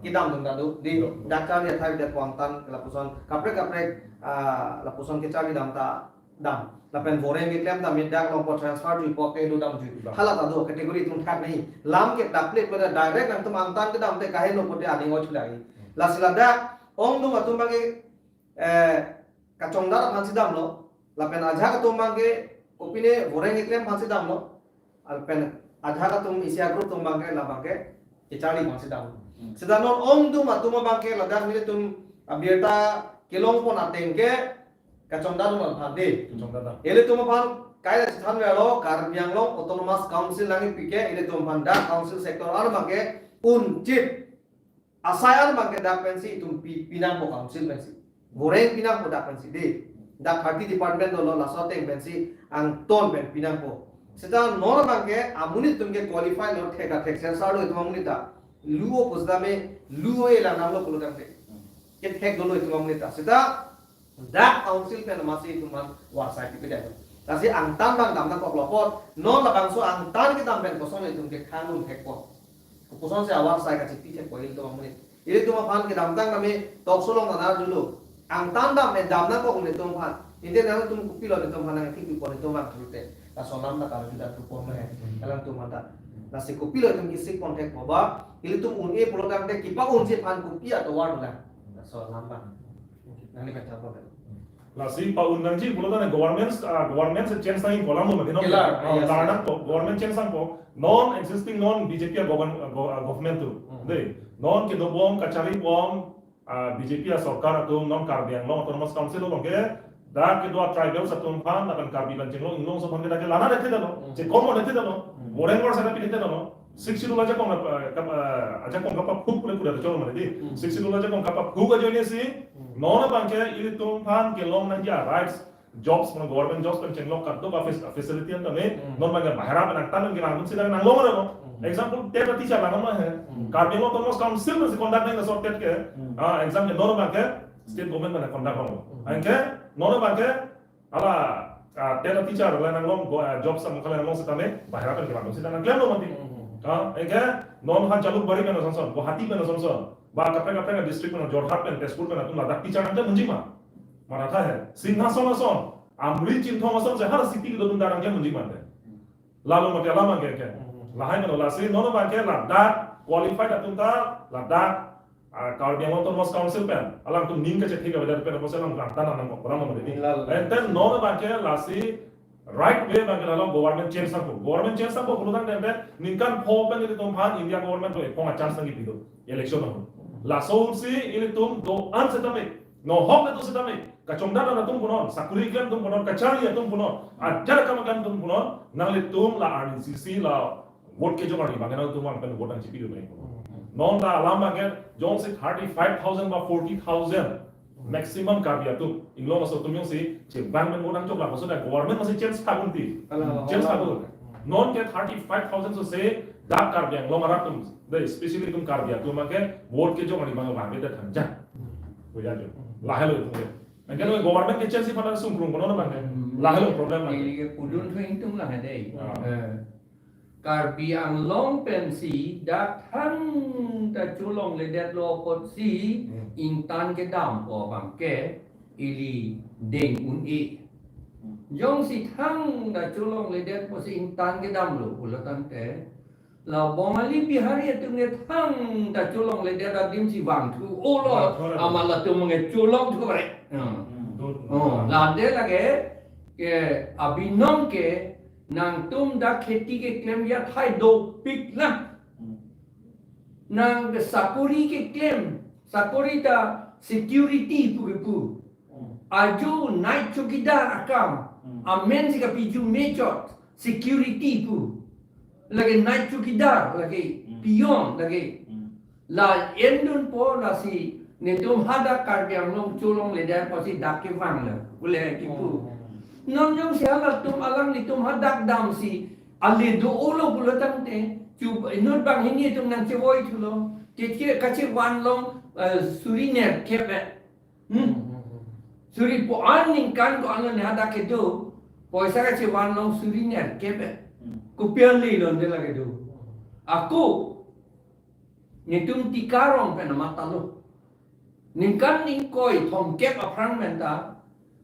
Kedam atum ta do. Di, Yo. dak charli athai dak ko angtan lapuson. Kaprek kaprek, ah, lapuson kecharli dam ta dam. Lapen voreng keklem dam, dak along ko transfer jui po ke do dam jui. Dam. Hala ta do category atum thak nai. Lam ke daple pada direct nangtum angtan kedam te kaheno pote aning oi chulai. Hmm. Lasi ladak ongdung atum abang ke, eh, kachongdat aphan si damlo. Lapen ajahak atum abang ke kopine voreng keklem aphan si damlo. Lapen ajahak atum isi a-group atum abang ke labang ke kecharli aphan si dam. Hmm. Seta non ongdung atum abang ke ladak nelitum abirta kelong pon ateng ke kachongdat dun aphan de. Kachongdat dam. Ilitum aphan kaila chethan velo Karbi Anglong Autonomous Council nangkipi ke ilitum aphan dak council sector arlo abang ke un chip asai arlo abang ke dak pensi itum pi, pinangpo council pensi. Voreng pinangpo dak pensi de. Dak thirty department dolo laso ateng pensi angtan pen pinangpo. Seta non abang ke amonit atum ke qualify lo thek ta thek sensor lo itum amonit ta. Lu-o pusdame lu-o e la namlo pulo tangte. Kethek dolo itum amonit ta. Seta dak council pen masi itum aphan varsai pipedet. Lasi angtan abang dam nangkoklo apot, non labangso angtan kedam pen koson itum ke thangnun thekpo. Koson si avarsai kachipi thekpo ilitum amonit. Ilitum aphan kedamtang nami talk show along nana dulu. Angtan dam pen dam nangkok ilitum aphan. Ante nangtum kopilo ilitum aphan nangthik pipo ilitum abang thurte. Laso alam ta karju dak thupon me. Alangtum aphan ta. Lasi kopilo itum kisik pon thekpo ba. Ilitum un-e pulo tangte kipa-unji aphan kopi atovar dolang. Laso alam abang. Nangli kacharli abang. Lasi pa-un nangji pulo tangte government, ah, government si change nangji kolang mo mati non. Kelar, Oh, yes. Lar nangpo, government change nangpo. Non existing non B J P a govern-, ah, go-, ah, government atum. Hmm. De, non kedobom kacharlibom, ah, B J P a sorkar atum non Karbi Anglong Autonomous Council along ke, dak kedo a-tribals atum aphan, lapen Karbi pen chenglong inglong aso aphan ke dak ke lana dak thedetlo. Hmm. Chekom dak thedetlo. Hmm. Voreng varsai dak pidetlo. Sixth Schedule ajakong kap-, kap-, ajakong kapaphuk pule pura cholo mane di. Hmm. Sixth Schedule ajakong kapaphuk ajoine si, Hmm. non abangke ilitum aphan kelong nangji a-rights, jobs, mane government jobs pen chenglok kadokave fac-, facility an tame, Hmm. non abangke bahera pen angtan nangkelang atum si nanglong aro. Hmm. Example, TET a-teacher lang ma he. Hmm. Karbi Anglong Autonomous Council si conduct nang laso TET ke. Hmm. Ah, exam ke non abangke state government pen conduct long. Hmm. Anke non abangke hala, ah, TET a-teacher la nanglong go, ah, job sam khala nanglong setame, bahera pen kelang setame nangklem lo mati. Hmm. Ah, anke non ha Jalukbari pen asonson, Guwahati pen asonson, ba kaprek kaprek district pen, Jorhat pen, Tezpur pen atum ladak teacher nangklem unji ma. Maratha he. Singhason ason, Amri Chinthong ason si hala city kedo atum ta nangklem unji ma te. Lalo mati alam abangke ke. Hmm. Lahai mano lasi non abangke ladak qualified atum ta ladak, ah, Karbi Anglong Autonomous Council pen alangtum ning kachethe kave det pen apotsi alang rangtan anang kok berang mati. Lalo. Enten non abangke lasi right way abangke lalo government change nangpo. Government change nangpo pulo tangte ningkan pho pen ilitum aphan India government to epong a-chance nangkepi do. Election nang. Laso ahut si ilitum do-an setame, nohok atum setame, kachongdat atum punon, sakuri keklem atum punon, kacharli atum punon, ajar akam keklem atum punon, nanglitum la arni sisi la vote kejok arni abangke nangtum abang pen vote nangchipi do pen. Non ta alam abangke jongsi thirty-five thousand ba forty thousand maximum Karbi atum, inglong aso atum jongsi chevang pen vote nangchok la, maksudnya government masi change tha kunti. Ala, ala, Change tha ala. kun. Non ke thirty-five thousand so se dak Karbi Anglong arat atum, the especially atum Karbi atum abangke vote kejok arni abang abang beda thangjang. Boya jo. Lahelo atum ke. Anke no government ke change si pada sungkrung kono abangke. Hmm. Lahelo problem abangke. Ili ke pudun thu ingtung lah dei. Ah. Eh. Karbi Anglong pensi dak thangta cholongledetlo apotsi Hmm. ingtan kedampo abangke ili deng un-e. Hmm. Jongsi thangta cholongledet apotsi ingtan kedamlo pulo tangte, la Bongali Bihari atum ke thangta cholongledet adim si vangthu olo, Vangthu olo. Amat latum ke cholongthu bare. Hmm. Hmm. Oh, lade lake ke abinong ke nangtum dak kheti keklem athai dopik lang. Hmm. Nang sakuri keklem, sakuri ta security pu kepu. Hmm. Ajo night chowkidar akam, Hmm. amen si kapiju mechot, security pu. Lake night chowkidar lake, Hmm. peon lake. Hmm. La endunpo lasi netum hadak Karbi Anglong cholongledet apotsi dak kevang le, ule kipu. Oh. Non jongsi halatum alanglitum hadak damsi ale do-olo pulo tangte, chu inut banghini atum nangchevoithulo. Keche kachevan long, eh, suri nerkep e. Hmm? Hmm, hmm, hmm. Suri po-an ningkan ko-an ne hadak kedo, poisa kachevan long suri nerkep e. Hmm. Kopi ale lo de lake do. Ako, netum Tikarong pen amat ta lo. Ningkan ingkoi thomkep aphrang pen ta,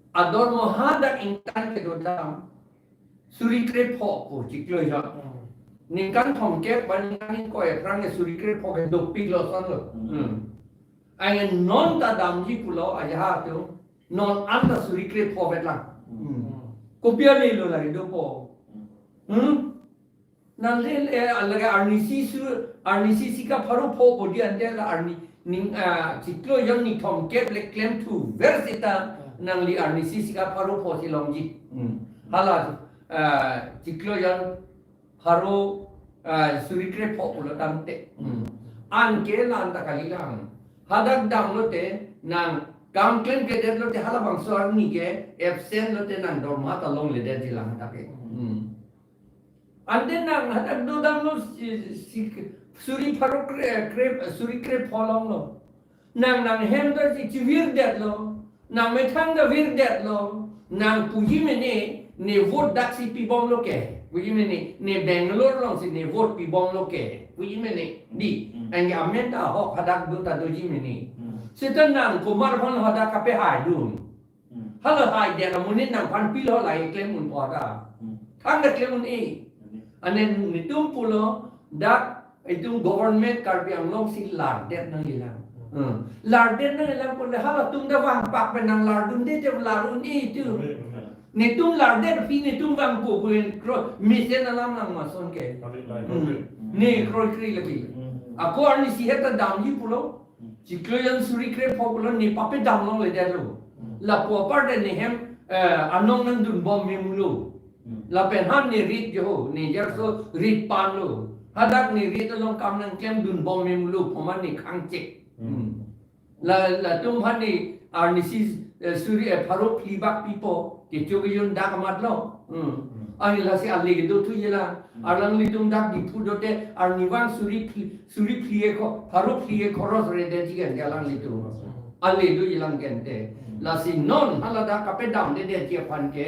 adormo hadak ingkan kedo dam, suri krepho pu chiklo jon. Hmm. Ningkan thomkep ba ningkan ingkoi aphrang ke suri krepho ke dopik lo ason lo. Hmm. Hmm. Anke non ta damji pulo aja ha tu, non anta suri krepho vet lang. Hmm. Hmm. Kopi ale lo lake dopo. Hmm. Hmm? Nangle, eh, lake arnisi su, arnisi sika pharo pho bodi ante la arni, ning, ah, chiklo jon ni thomkep le klemthu ver seta Hmm. nangli arnisi sika pharo pho si longji. Hmm. Hala, ah, chiklo jon pharo, ah, suri krepho pulo tangte. Hmm. Anke la-an ta kali lang. Hadak damlote nang kam klemkledet lote halabangso arni ke absent lote nang dorma ta longledetji lang hadak ke. Hmm. Ante nang hadak dodamlo si, si, suri pharo kre, kre, suri krepho longlo. Nang nanghem ta si chivirdetlo. Nang methang ta virdetlo. Nang puji mene, ne vote daksi pibomlo ke. Puji mene, ne Bangalore alongsi ne vote pibomlo ke. Puji mene, di. Hmm. Anke amen ta ahok hadak do ta doji mene. Hmm. Seta nang komat aphan hadak kapehaidun. Hmm. Hala haidet amonit nangphan pilo lahai klem unpo ta. Hmm. Thangta klem un-e. Hmm. Ane netum pulo dak itum government Karbi Anglong si lardet nangjilang. Hmm. Hmm. Lardet nangjilang pule halatum ta vangpak pen nanglardunde te lar un-e tu. Hmm. Netum lardet aphi netum vangpo pu en kro mesen alam nang mason ke. Kali lai Hmm. kali. Ne kroikre lagi. Hmm. Ako arnisi het ta damji pulo. Chiklo jon suri krepho pulo ne pape dam longledetlo. Hmm. Lapu apar de nehem, eh, anong nangdunbom memulo. Hmm. Lapen han ne rit jo, ne jarso rit panlo. Hadak ne rit along kam nangklemdun bom memu lo, phoman ne khangchek. Hmm. La, latum aphan ne arnisi, eh, suri, eh, pharo phli bak pipo, kecho kejun dak amat lo. Hmm. Ani lasi ale kedo thuji lang. Hmm. Alanglitum dak Diphu dote, arnivang suri phli, suri phli ekho, pharo phli ekho ros rede jigan alanglitum. Hmm. Ale doji lang gente. Hmm. Lasi non, hala dak kapedamdedetji aphan ke,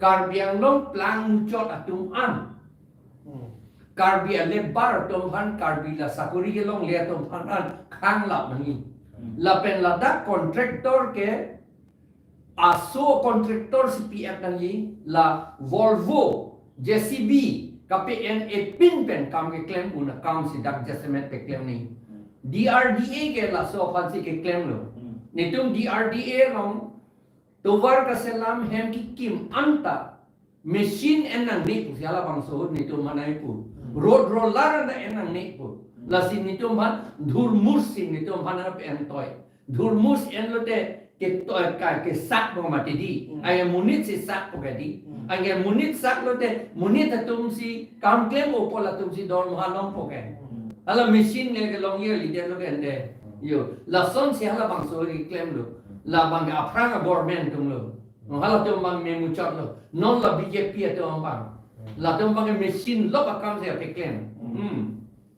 Karbi Anglong plang muchot atum an. Hmm. Karbi ale bar atum aphan, Karbi la sakori kelongle atum aphan an khanglap nangji. Hmm. Lapen ladak contractor ke, aso contractor C P F nangji, la Volvo, J C B, kape-en epin pen kam keklem un akam si dak jasemet keklem nangji. Hmm. D R D A ke laso aphan si keklem lo. Hmm. Netum D R D A along tovar kaselam hem kekim anta machine en nangne pusi halabangso netum manai pu. Hmm. Road roller anta en nangne pu. Hmm. Lasi netum aphan dhurmus si netum aphan ap en toi. Dhurmus en lote ketoi ka kesak po mati di. Hmm. Ai monit si sak po ke di. Hmm. Ai monit sak lote monit atum si kam klem o po latum si dormoha longpo ke. Hmm. Hala machine le kelongji le det lo ke ende. Hmm. Yo, lason si halabangso keklem lo. Hmm. Labang ke aphrang a government atum lo. Halatum abang memuchot lo. Non la B J P atum abang. Hmm. Latum abang machine lok akam si keklem. Hmm. Hmm.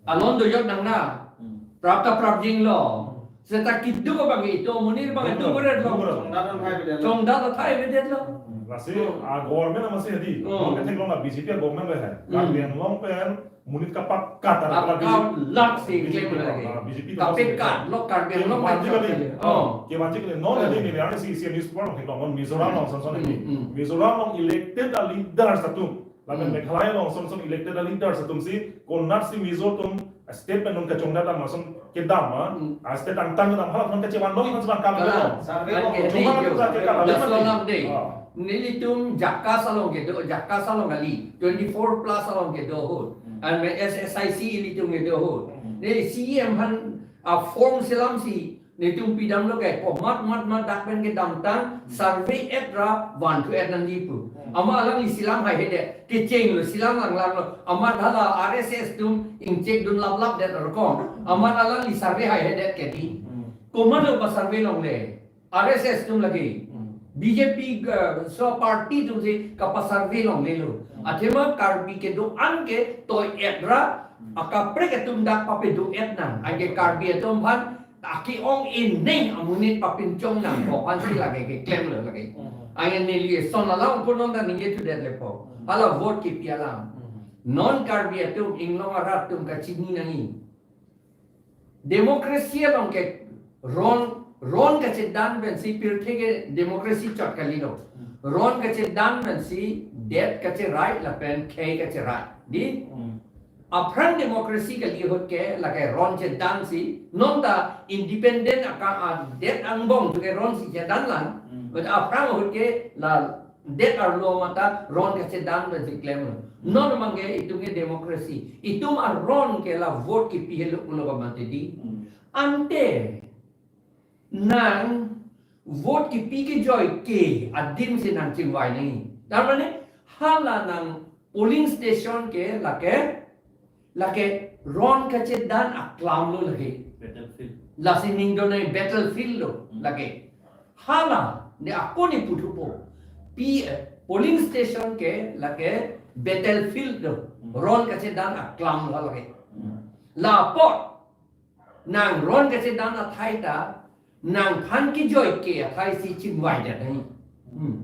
Alon dojot nang na. Hmm. Prap ta prapjin lo. Hmm. Seta keduk abang ito, monit abang keduk, keduk berat lo. Keduk berat. Chongdat athai bedet lo. Chongdat athai bedet lo. Hmm. Lasi, hmm, a government amatsi hadi. Hmm. Mo ketheklong la B J P a government le hai. Hmm. Karbi Anglong pen monit kapakat, ah, kala B J P. Lak si B J P keklem lagi. Ah, B J P. Kapakat lo Karbi Anglong kevanji kali. Oh. Kevanji kali. Non, hmm, hadi ni, ni, si, si newspaper along theklong, non Mizoram along son son ni. Hmm, hmm. Mizoram along elected a leaders atum. Lapen, hmm, Meghalaya along son son elected a leaders atum si, konat si Mizo atum state pen non kachongdat amat son kedam, ah. Hmm. Ah, state angtan kedam, halatum kachevan lo, iman sevan kam, kalang, lo. Survey kan lo. Ke cuma ni, kan yo, kita kalang. Laso alam dei. Ah. Nelitum Jakas along kedo, Jakas along kali, twenty-four plus along kedo ahut. Hmm. An S S I C ilitum kedo ahut. Hmm. Ne C E M aphan, ah, form selam si, netum pidam lo ke, komat mat mat dak pen kedamtang, hmm, survey et ra, van thu et nangji pu. Hmm. Amat alangli selam haihedet, kecheng lo, selam langlang lo, amat hala R S S atum ingchek dun laplap det rokom. Amat alangli survey haihedet ke di. Hmm. Komat lo pa survey longle. R S S atum lagi. Hmm. B J P, eh, so party atum si kapa survey longle lo. Hmm. Athema Karbi kedo-an ke toi et ra, hmm, akaprek atum dak papedo et nang. Anke Karbi atum aphan aki-ong ineng amonit papinchong nangpo aphan si lake keklem lo lake. Hmm. Anke neli son alam pun non ta ningje thudet lepo. Hmm. Hala vote kipi alam. Hmm. Non Karbi atum, inglong arat atum kachini nangji. Democracy along ke ron, ron kachedan pensi pirthe ke democracy chot kali lo. Hmm. Ron kachedan pensi det kacherai lapen khei kacherai. Di? Hmm. Aphrang democracy kali ahut ke lake ron chedan si, non ta independent aka, ah, det angbong tu ke ron si chedan lang. Hmm. But aphrang ahut ke la det arlo mata ron kachedan pensi klem lo. Non abang ke itum ke democracy. Itum aron ke la vote kipi helo pulo ba mati di. Hmm. Ante nang vote kipi kejoi ke adim si nang chingvai nangji. Tar mane hala nang polling station ke lake, lake ron kachedan aklam lo lake. Battlefield. Lasi ning do nai battlefield lo, hmm, lake. Hala, ne ako ne puthupo. Pi, eh, polling station ke lake battlefield lo. Hmm. Ron kachedan aklam lo lake. Hmm. Lapu nang ron kachedan athai ta, nangphan kejoi ke athai si chingvai det nangji. Hmm.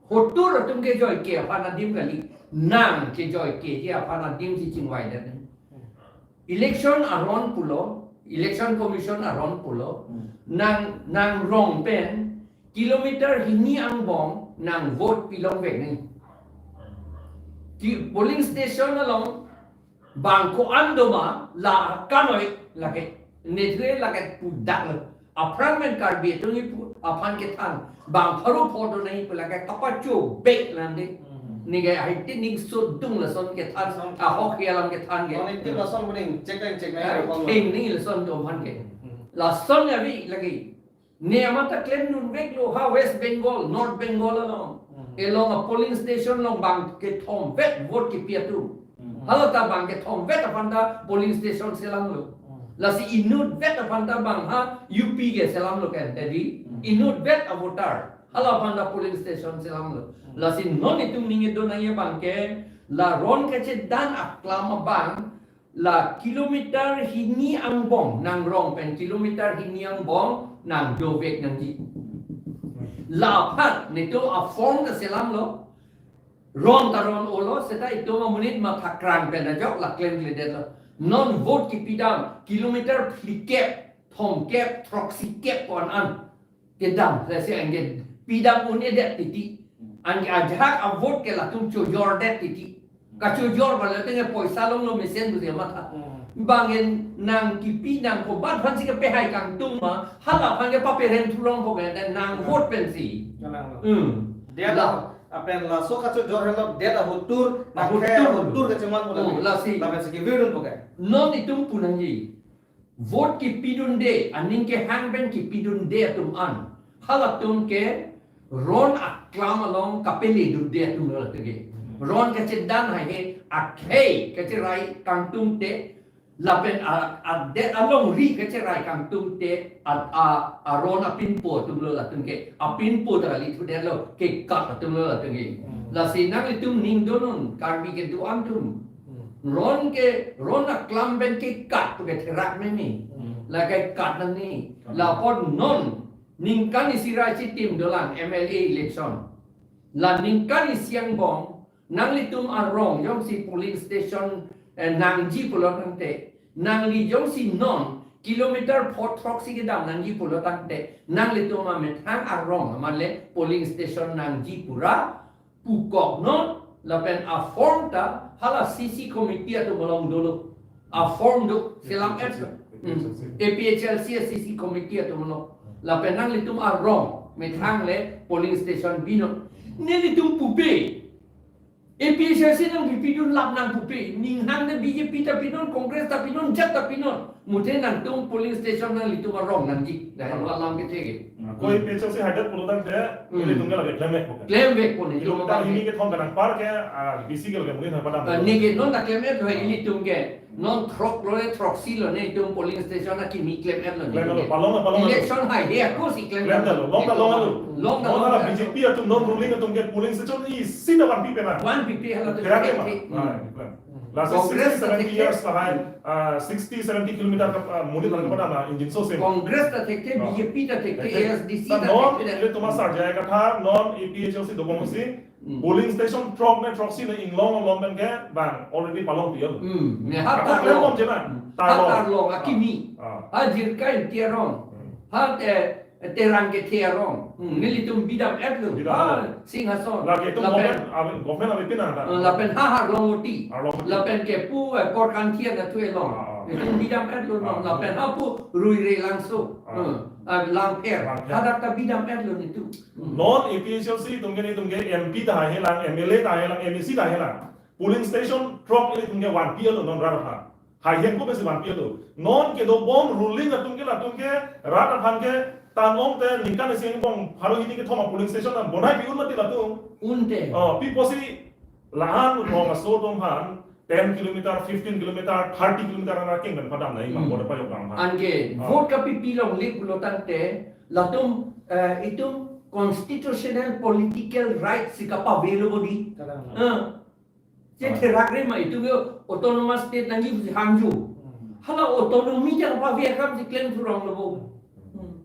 Hotur atum kejoi ke aphan adim kali, nang kejoi keji aphan adim si chingvai det nangji. Election aron pulo, Election Commission aron pulo, hmm, nang, nang rong pen kilometer hini angbong nang vote pilong vek nangji. Ki polling station along bang ko-an do ma la kanoi lake, ne thue lake pu dak lo. Aphrang pen Karbi atum ni pu aphan kethan, bang pharo pho do nangji pu lake kapacho bek lang de. Hmm. Ningke ahai te ning sodung lason kethan, lason, ahok hi alam kethan ke. Connective lason kuning, check and check na, ah, ya, theng ni lason atum aphan ke. Hmm. Lason ya bi lagi. Ne amat ta klemdun vek lo ha West Bengal, North Bengal along. Hmm. Along a polling station along bang kethom vek vote kipi atum. Hmm. Hala ta bang kethom vet aphan ta polling station selamlo. Hmm. Lasi inut vet aphan ta bang ha U P ke selamlo kan tadi. Hmm. Inut vet a voter. Hala aphan ta polling station selamlo. Hmm. Lasi non itum ningje do nangji abang ke la ron kachedan aklam abang la kilometer hini angbong nangrong pen kilometer hini angbong nangdovek nangji. Hmm. La aphan netum a form ta selamlo. Ron ta ron-olo, seta itum amonit matha krang pen ajok la klemkledetlo. Non vote kipidam kilometer phlikep, thomkep, throksikep ko-an an kedam, lasi anke pidam un-edet titi. Anke ajahak a vote ke latum chojordet titi. Kachojor bang latum ke poisa longlo mesen pusi matha. Hmm. Bang en nangkipi nangkobat aphansi kepehai kangtung ma, hala aphan ke papereng thurong po ke, nang vote pensi. Kalang lo. Hmm. Dia La. Lapen laso kachojor henlo det ahotur, nang Ahotur. Ahotur kacheman pula. Oh, lasi. Lapen si kevirun poke. Non itum pu nangji. Vote kipidunde, aning kehang pen kipidunde atum an. Halatum ke ron aklam along kapeledunde atum lo latum ke. Ron kachedan haihe akhei kacherai kangtungte, lapen a, a det alongri kacherai kangtungte, a, a, aron apinpo atum lo latum ke, apinpo ta kali thudetlo, kekat atum lo latum ke. Hmm. Lasi nanglitum ning donon, Karbi kedo-an atum. Hmm. Ron ke, ron aklam pen kekat pu ke therak meme. Hmm. La kekat nangji. Hmm. Lapen non, ningkan isi ra chitim dolang M L A election. La ningkan isi angbong, nanglitum arong jongsi polling station, eh, nangji pulo tangte, nangli jongsi non kilometer pho throksi kedam nangji pulo tangte, nanglitum amethang arong amat le polling station nangji pura pukok non, lapen a form ta hala C C committee atum along dolo. A form do selam et. Hmm. A P H L C a C C committee atum along. Lapen nanglitum arong methang le polling station binon. Nelitum pupe. A P H L C nangpipidun lap nang pupe. Ning hang de B J P ta pinon, Congress ta pinon, jat ta pinon. Muthe nangtum polling station nanglitum arong nangji. Dah, hmm, alam kethe ke. Ko A P H L C haidet pulo tangte, Hmm. nelitum ke lake klemvek po ke. Klemvek po ne, Kilometer itum hini kethom ke nangpar ke, ah, B C ke lake mungkin apa dam. Ah, ne ke non ta klem-etlo, Hmm. ilitum ke. Non throk lo ne, throksi lo ne, itum polling station akimi klem-etlo ne. Klem-etlo, palong, palong. Election haihe ako si klem-etlo. Klem-etlo, long ta long-etlo. Long ta long-etlo. Non ala B J P atum non ruling atum ke polling station isi ta vanpipe na. Vanpipe halatum. Kira ke ma? Thekthe. Ah, klem. Lasi Congress sixty, seventy ta thekthe. Years lahai, ah, sixty, seventy kilometer ke, ah, monit lang kepada na injinso sem. Congress ta thekthe, Oh. B J P ta thekthe, Thekthe. A S D C Ta ta non, thekthe. Ilitum asar jaya katha, non A P H L C dobom si, Hmm. polling station throk ne throksi ne inglong along pen ke, bang, already palong pion. Hmm. Ne ha Ako tarlong. Klem bom je na? Hmm. Ha Tarlong. Tarlong, akimi. Ah. Ha Jirka Inti arong. Hmm. Ha, eh, Terang kethe arong. Hmm, nelitum bidam-etlo. Bidam-etlo. Ha, Singhason. Lake itum Lapen government, ave, government ave pina ta. Ah, lapen ha Harlongoti. Harlongoti. Lapen ke pu, eh, Korkanthi anatthu along. Ah, ah. Nelitum bidam-etlo non. Ah. Lapen ha pu Ruirelangso. Ah. Hmm, ah, Langpher. Langpher. Hadak ta bidam-etlo nelitum. Hmm. Non A P H L C atum ke nelitum ke M P ta haihe lang, M L A ta haihe lang, M A C ta haihe lang. Polling station throk nelitum ke vanpilo non rat aphan. Haihe ko pensi vanpilo. Non kedobom ruling atum ke latum ke rat aphan ke tan-ong te ningkan isi angbong pharo hini kethom a polling station an bonai pi un mati latum. Unte. Oh, pi pusi lahan rong aso atum aphan ten kilometer, fifteen kilometer, thirty kilometer an akeng pen padam nai ma Hmm. boda payok dam aphan. Anke Ah. vote kapipi longle pulo tangte latum, eh, itum constitutional political right si kapavelo bodi. Kadang. Ah. Che Ah. therak re ma itum ke autonomous state nangji pusi hangjo. Hmm. Hala autonomy jang pavir kam si klem thurong lo bo. Hmm.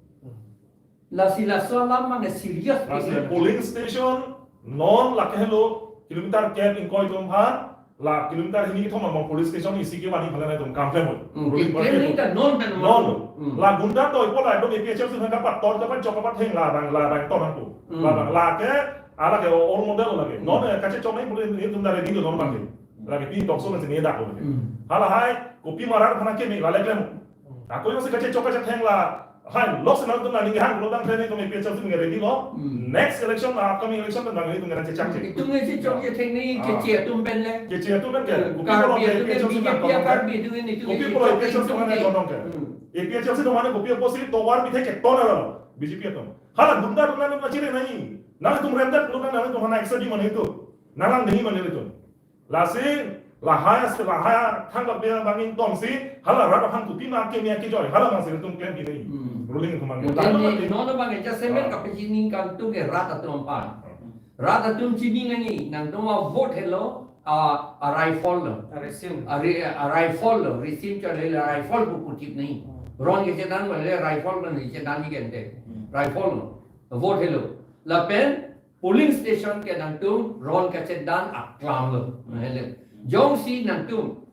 Lasi laso alam mane serious Lasi problem. Polling station non lake helo kilometer kep ingkoi atum aphan la kilometer hini kethom among polling station isi ke vanji phala nangtum kam klem bo. Hmm, Polling klem party nang atum. Ta non kan Non. Hmm. La gunda toipo la ekdom A P H L C aphan kapatot kapachok kapateng la bang la bang ton nangpo. Hmm. La bang lake Ala ke role model lake. Hmm. Non, eh, kachechok nai pule nelitum ta ready lo non bang ke. Hmm. Lake pi tokso nang sini dak lo lake. Hmm. Hala hai, kopi marar khana ke me la le klem. Hmm. Ako jongsi kachechok kachetheng la, hai, lok si nangtum nangning hang lo dang thene kami A P H L C nge ready lo. Hmm. Next election, upcoming election pen nangtum nge chechak che. Itum nge chechok chetheng ni Ah. keche atum pen le. Keche atum pen ke. Eh, Kopi Karbi pulo atum ke A P H L C B J P nang a Karbi atum nge itum nge Kopi chechok pulo A P H L C chetheng nang atum nge ke. Hmm. A P H L C atum mane kopi pusi tovar pithe ke ton aro. B J P atum. Hala gunda gunda nang chere nai. Nangtum remdet lo nangtum hana extra di mane itu. Nang lang dei mane itu. Lasi Lahai as lahai thang lapen bangin tongsi hala rat aphan kopi ma keme akejoi hala bangsi ilitum klem pini. Hmm. Ruling atum abang. Ruling atum abang. Nonke non abang ke jasemet Ah. kapachining kangtung ke rat atum aphan. Hmm. Rat atum chini nangji, nangtum avote helo, a, a rifle lo. A resume. A re-, a rifle lo, resume chot helo, rifle pu puthip nangji. Hmm. Ron kechedan ma le rifle lo ni chedan ni gente. Hmm. Rifle lo. Avote helo. Lapen polling station ke nangtum ron kachedan aklam lo. Helo. Jongsi nangtum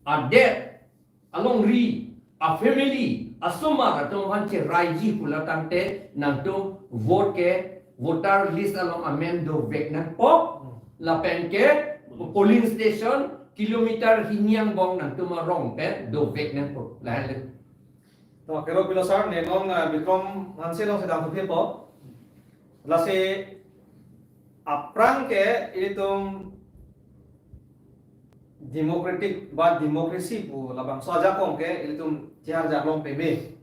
adet, alongri, a family, asomar atum aphan cheraiji pulo tangte nangtum vote ke, voter list along amen dovek nangpo, lapen ke polling station kilometer hini angbong nangtum arong pen dovek nangpo. Lahelo. To, kero pilo sir, ne non, ah, Bikram Hanse alongsi damthu phitpo. Lasi aphrang ke ilitum democratic ba democracy pu labangso ajakong ke ilitum chihar jalong peme.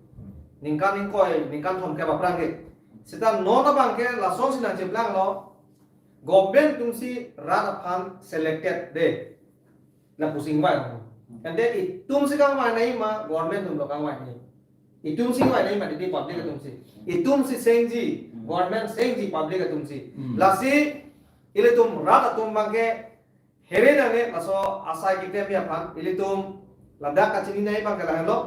Ningkan ingkoi, ningkan thomkep aphrang ke. Seta non abang ke lasonsi nangcheplang lo. Government atumsi rat aphan selected de. Lapusi ingvai. Ante itumsi kangvai nangji ma, government atum lo kangvai nangji. Itumsi ingvai nangji ma, didi public atumsi. Itumsi sengji, government sengji public atumsi. Hmm. Lasi, ilitum rat atum abang ke here nangne, laso asai keklemji aphan, ilitum ladak kachini nangji abang ke lahelo.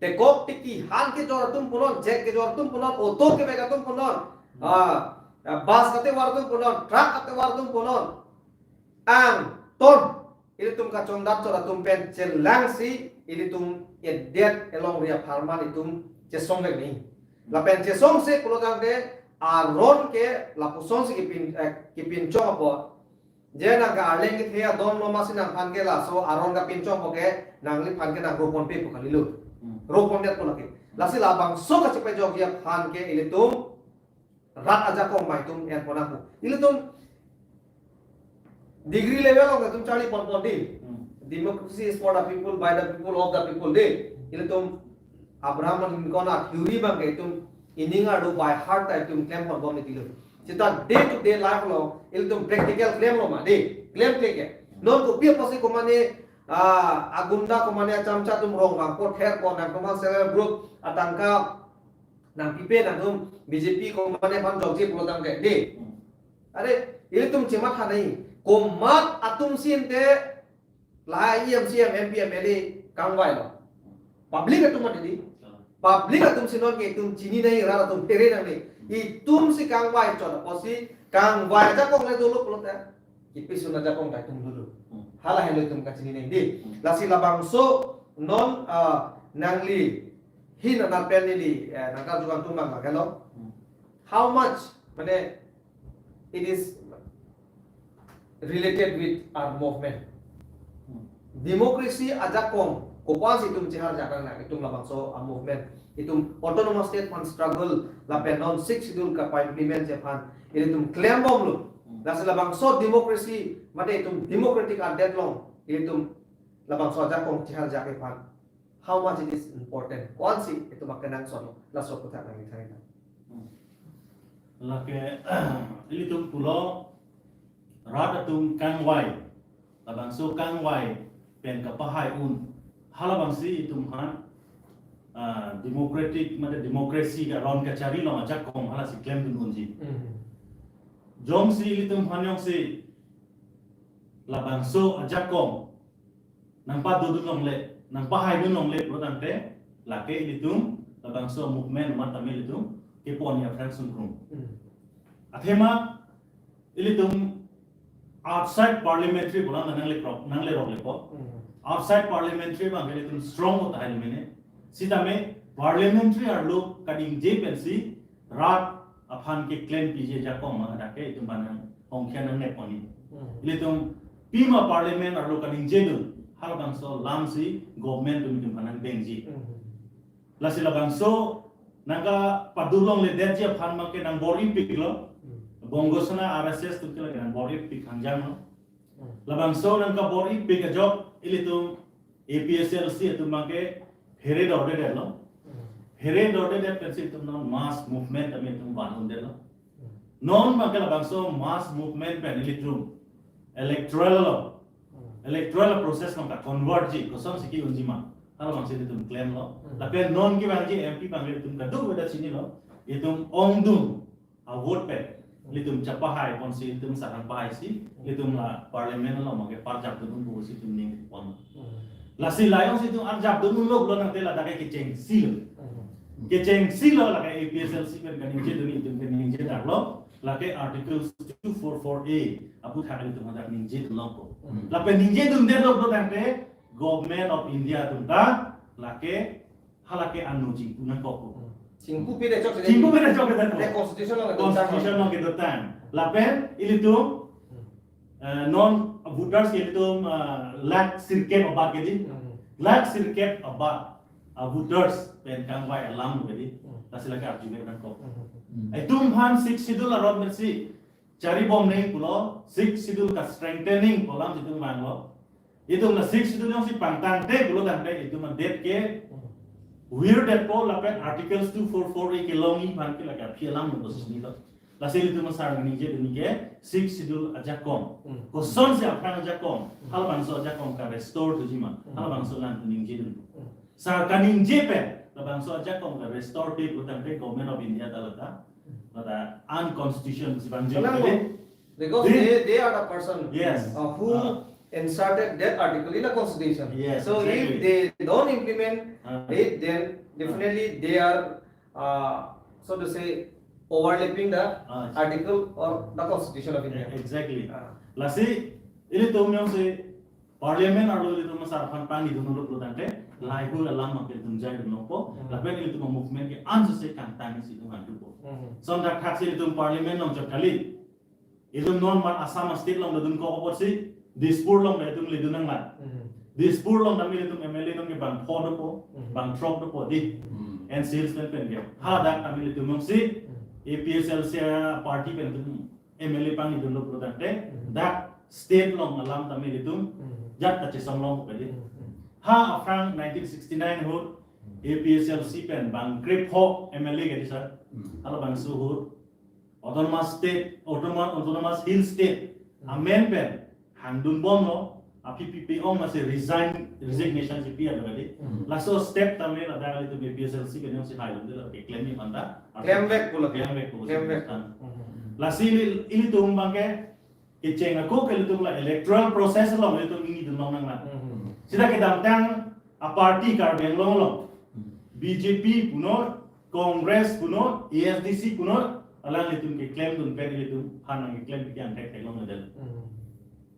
Tekok teki han kejor atum punon, jek kejor atum punon, auto kevek atum punon, ah, ah, bus katovar atum punon, truck katovar atum punon. Angton, ilitum kachongdat chot atum pen chelangsi, ilitum edet elongri apharman itum chesongvek nangji. Lapen chesongse pulo tangte aron ke lapusonsi kipin, eh, kipinchong apot. Je nangke arleng kethe adon lo masi nangphan ke laso aron kapinchongpo ke nangliphan ke nang roponpe pu kalilo. Hmm. Ropondet pu lake. Lasi labangso kachepajokji aphan ke ilitum rat ajakong ma itum enpon nangpo. Ilitum degree level along itum charli ponpon di. Hmm. Democracy is for the people, by the people, of the people di. Ilitum Abraham Lincoln a-theory abang ke itum ining arlo by heart ta itum klem ponbom ni tilo. Seta day to day life along ilitum practical klemlo ma di, klemkle ke. Non kopi apotsi komane, ah, agunda komane achamcha atum rong vangpo, therpo, nangtum self help group atangka nangpipe, nangtum B J P komane aphan jokji pulo tangte di. Are, ilitum chematha nangji. Komat atumsi ante la E M, C E M, M P, M L A kangvailo. Public atum ma didi. Public atumsi nonke itum chini nangji, rat atum here nangji. Itumsi kangvai chot apotsi kangvai ajakong le dolo pulote kipi sun ajakong ta itum dolo. Hmm. Hala helo itum kachini nangji. Hmm. Lasi labangso non, ah, nangli hin anat pen neli, eh, nangkarju kangtung abang lahelo. Hmm. How much, mane, it is related with our movement. Hmm. Democracy ajakong, kopi apotsi itum chihar jakang na, itum labangso a-movement. Itum autonomous state aphan struggle, lapen non Sixth Schedule kapa-implementji aphan, ilitum klembomlo. Hmm. Lasi labangso democracy, mate itum democratic adet along, ilitum labangso ajakong chihar jakji aphan how much it is important. Kopi apotsi itum akenangsot lo, laso aputhak nangli thangnat. Hmm. Lake, ilitum pulo rat atum kangvai, labangso kangvai pen kapahai un. Halabangsi itum aphan, ah, democratic, mate democracy aron kachari along ajakong halasi klemdun unji. Hmm. Jongsi ilitum aphan jongsi labangso ajakong nangpadodun longle, nangpahaidun longle pulo tangte, lake ilitum labangso movement amat tame ilitum kepon aphrang sungkrung. Hmm. Athema ilitum outside parliamentary pulang nanglekrok, nanglerok lepo. Hmm. Outside parliamentary abang ilitum strong ot tahai mene. Sitame parliamentary arlo kaningje pensi rat aphan keklempiji ajakong ma hadak ke itum aphan nang ongkhian nangnepon ni. Hmm. Ilitum pima parliament arlo kaningjedun, halabangso alamsi government atum itum aphan nangvengji. Hmm. Lasi labangso nangkapadolongledetji aphan abang ke nangbor-ipik lo. Hmm. Bongo Sena R S S atum ke lake nangbor-ipik hangjang lo. Hmm. Labangso nangkabor-ipik ajok ilitum A P H L C atum abang ke here dordedet lo. Hmm. Here dordedet pensi itum non mass movement tame itum van-undetlo. Hmm. Non abang ke labangso mass movement pen ilitum electoral lo. Hmm. electoral process along ta convert ji, kosonsi ke-unji ma, halabangsi ilitum klemlo. Hmm. Lapen non kevangji M P abang ilitum kadokave ta chinilo, itum ongdung avote pen ilitum chapahai ponsi, ilitum sarang pahai si, ilitum la parliament along mage parjap dun pusi itum ningpon. Hmm. Lasi la jongsi itum arjap dun unlo pulo tangte ladak ke kechengsi lo. Hmm. Kechengsi lo, lake A P H L C pen kaningje dun, itum kaningje daklo, lake Article two four four A aputhak ilitum hadak ningje dunlo ko. Hmm. Lapen ningje dundetlo pulo tangte Government of India atum ta lake, halake anu chingpu nangkok ko. Hmm. Chingpupe det chok. Chingpupe det chok, det ko. Ante constitution along kedo tang. Constitution along kedo tang. Lapen ilitum, Hmm. eh, non voters ilitum, eh, lakh sirkep abat ke dei. Hmm. Lakh sirkep abat, ah, voters pen kangvai alam ke dei. Hmm. Lasi lake arjuve nangkok. Hmm. Itum aphan Sixth Schedule aron pensi charibom nangji pulo, Sixth Schedule ka-strengthening pu alam si itum vanglo. Itum la Sixth Schedule jongsi pangtangte pulo tangte itum adet ke virdetpo, lapen Articles two four four A kelongji aphan ke lake aphi alam lo posisi lo. Lasi ilitum asar ningje dun ke Sixth Schedule ajakong. Hmm. Kosonsi aphrang ajakong, Hmm. halabangso ajakong ka-restore thuji ma, Hmm. halabangso alam ningje dun. Hmm. Sar kaningje pen, labangso ajakong ka-restore te pulo tangte Government of India ta lata, lata unconstitutional si bang Kalang je. Because They they, they are the person, yes, uh, who Ah. inserted that article in the constitution. Yes, so exactly. If they don't implement Ah. it, then definitely they are, uh, so to say, overlapping the Ah. article or the constitution of India. Exactly. Ah. Lasi, ilitum jongsi parliament arlo ilitum asar aphan pani dunlo pulo tangte, lahai-hui alam abang ke itum jai dunlo po, Hmm. lapen ilitum movement ke ansose kangtang si itum antupo. Hmm. Lason thakthaksi ilitum parliament along chot kali. Itum non mat Assam state along ta dunkok apotsi, Dispur along ta itum le dun nanglang. Hmm. Dispur along ta ilitum M L A non ke bang pho dopo, Hmm. bang throk dopo dei. Hmm. N C Hills pen pen ke. Hadak ta ilitum jongsi, Hmm. A P H L C party pen itum M L A pangni dunlo pulo tangte, Hmm. dak state along alam ta ilitum, Hmm. jat ta chesong long ke dei. Hmm. Ha aphrang nineteen sixty-nine ahut, A P H L C pen bang krepho M L A ke dei sir. Hmm. Halabangso ahut, Autonomous State, Autonomous, Autonomous Hill State, Hmm. amen pen hangdun bomlo, aphi pipe-ong masi resign, resignation si pi-etlo dei. Hmm. Laso step tame ladak ilitum A P H L C ke jongsi hai lom dei lake klemji aphan ta. Klemvek pulo. Klemvek pulo. Klemvek. Hmm. Lasi ili, ilitum abang ke, kecheng ako ke ilitum la electoral process along ilitum ningje dun longnang la. Hmm. Seta kedamtang aparty Karbi Anglong along, Hmm. B J P punon, Congress punon, A S D C punon, alanglitum keklem dun pen ilitum aphan nangkeklem pi ke angthek theklongledet. Hmm.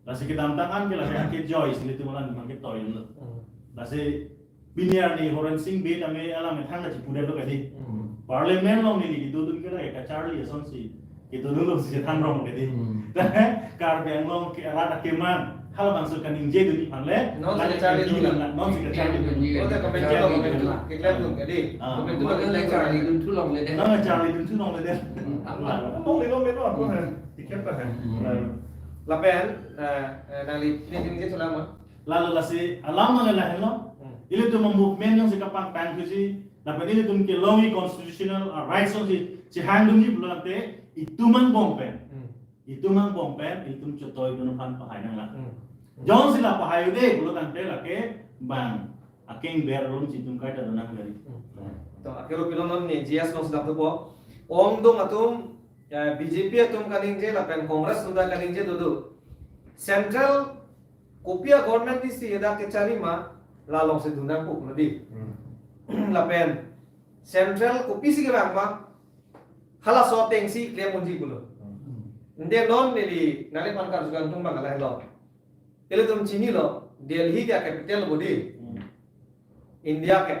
Lasi kedamtang an ke lake kejoi si ilitum alang mang ketoi lo. Hmm. Lasi pini arni Horensing Bey tame alam methang ta chipudetlo ke dei. Hmm. Parliament along neli kedodun ke lake kacharli asonsi kedodunlo si chethan rong ke dei. Hmm. Karbi Anglong ke arat akemang, halabangso kaningje dunji aphan le, Non si lake kacharli kedodun dun. La, non si kacharli dun. Oh, ta kemencil lo, kemencil lo. Keklem dun ke dei. Ah. Kemencil lo, kemencil lo. Charli dun thu longledet. Non charli dun thu longledet. Hmm. Apa? Longle, longle, longle. Hmm. Tiket ta hai. Hmm. Lapen, eh, eh, nangli, ini, ini, ini, selama. Lalo lasi alam abang lahenlo. Hmm. Ilitum movement jongsi kapangtang thusi, lapen ilitum kelongji constitutional, uh, rights jongsi chehangdunji pulo tangte, itum angbong pen. Hmm. Itum angbong pen, itum chetoidun aphan pahai nanglang. Hmm. Jongsi la pahai un-e pulo tangte lake bang akengber along si itum kaita donang gari. Hmm. To, akero pilon non ne G S along si dam thupo. Ongdung atum, ya, B J P atum kaningje lapen Congress atum ta kaningje dodo. Central kopi a-government isi hadak kechari ma, la alongsi dun nangpo pulo dei. Hmm. Lapen Central kopisi kevang ma, halaso atengsi klem unji pulo. Hmm. Ante non neli nangliphan karju kangtung abang lahelo. Ilitum chinilo, Delhi ke capital bo dei. Hmm. India ke.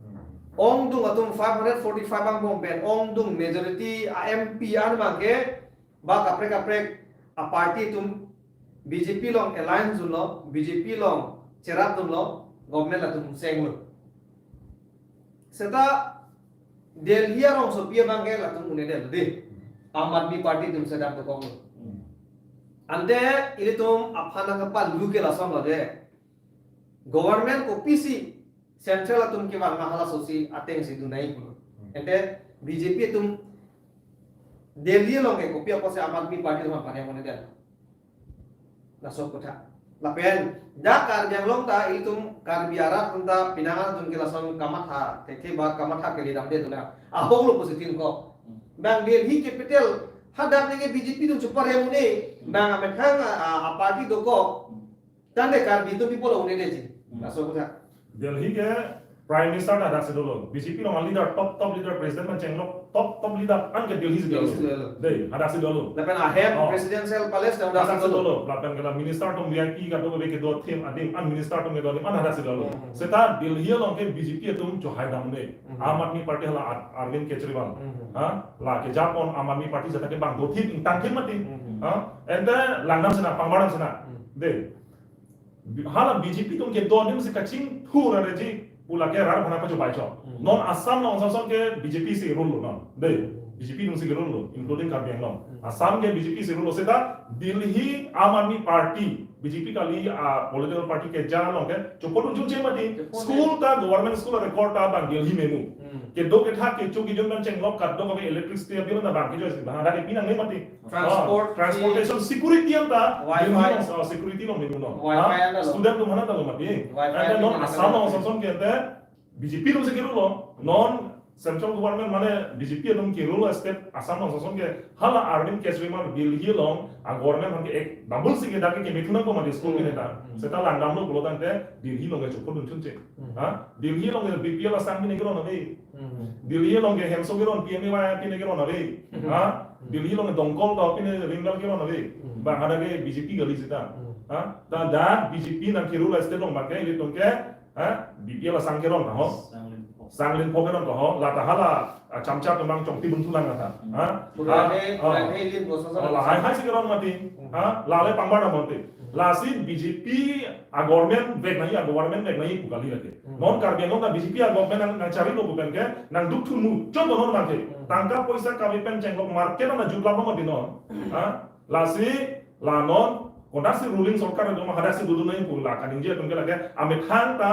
Hmm. Ongdung atum five hundred forty-five angbong pen, ongdung majority a-M P an abang ke, ba kaprek kaprek a-party atum B J P along alliance dunlo, B J P along cherap dunlo, government latum senglo. Seta Delhi arongsopi abang ke latum un-edet dei. Aam Aadmi Party atum seta dokoklo. Hmm. Ante ilitum aphan nangkapalulu ke lasonlo dei. Government kopisi Central atum kevang ma halasosi atengsi dun nangji pulo. Hmm. Ante B J P atum Delhi along ke kopi apotsi Aam Aadmi Party atum aphan paniang un-edet. Laso aputhak. Lapen dak Karbi Anglong ta ilitum Karbi arat atum ta penang atum ke lason kamatha, thekthe ba kamatha kele damde tu na. Ahok lo positin ko. Bang Delhi capital hadak neke B J P atum chupar hem une. Bang amethang a, a, a party dokok. Tangte Karbi atum people une deji. Laso kotha. Delhi ke Prime Minister ta hadak si dolo. B J P along leader, top top leader, president pen chenglok top top leader an ke Delhi si dolo. Delhi si dolo. Dei, hadak si dolo. Lapen ahem Oh. Presidential Palace ta hadak si Hadak si dolo. Dolo. Lapen ke la minister atum V I P kadokave kedo athim adim an, minister atum kedo adim an hadak si dolo. Hmm. Seta Delhi along ke B J P atum chohai damde. Hmm. Aam Aadmi Party hala Ar-, Arvind Kejriwal. Hmm. Ha? La kejapon Aam Aadmi Party jata ke bang dothip ingtangthip mati. Hmm. Ha? Ente langdam sina, pangbar dam sina. Hmm. Dei. Hala B J P atum kedo adim si kachingthur areji pu lake rat aphan pachobei chok. Hmm. Non Assam along ason ason ke B J P si rule lo non. Dei, B J P atum si rule lo, including Karbi Anglong. Hmm. Assam ke B J P si rule lo seta Delhi Aam Aadmi Party, B J P kali a political party keja along ke chopot dunchunche mati. Chopot. School ta government school record ta bang Delhi memu. Hmm. Kedo kethak kecho kejun pen chenglok kadokave electricity bill ta bang kecho si bang hadak ke pinangne mati. Transport Oh, transportation security anta Wi-Fi. Delhi along, oh, security along memu non. Wi-Fi Ha? anta lo. Student atum aphan anta lo mati. Wi-Fi Anta anta non lo. Assam along ason ason ke ante B J P atum si ke-rule lo. Non central government mane B J P atum ke-rule state Assam along ason ason ke hala Arvind Kejriwal Delhi along a government aphan ke ek double si ke dak ke keme thu nangkok mati school Hmm. ke neta. Hmm. Seta langdam lo pulo tangte Delhi along ke chopot dunchunche. Hmm. Ha? Delhi along ke B P L asang pine keron ave. Hmm. Delhi along ke hemso keron P M A Y pine keron ave. Hmm. Ha? Hmm. Delhi along ke Domkol ta pine ringbel keron ave. Hmm. Bang hadak ke B J P kali seta. Hmm. Ha? Ta dak B J P nang ke-rule state along bang ke ilitum ke, ha? B P L asang keron ta ho. Sang Linpho. Sang Linpho keron ta ho. La ta hala, ah, chamcha atum bang chongti bun thu lang ta. Hmm. Ha? Pura Ha? hai, Oh. pura hai Linpho sa sa Oh, la hai hai si keron mati. Hmm. Ha? La le pangbar dam mati. Hmm. Lasi B J P a government vek nangji, a government vek nangji pu kali lake. Hmm. Non Karbi Anglong ta B J P a government nang, nangcharilo pu pen ke, nangduk thu muchot lo non bang ke. Hmm. Tangka poisa kave pen chenglok market ana jutlap lo mati non. Hmm. Ha? Lasi la non, kodak si ruling sorkar atum hadak si dodun nangji pu la kaningje atum ke lake, amethang ta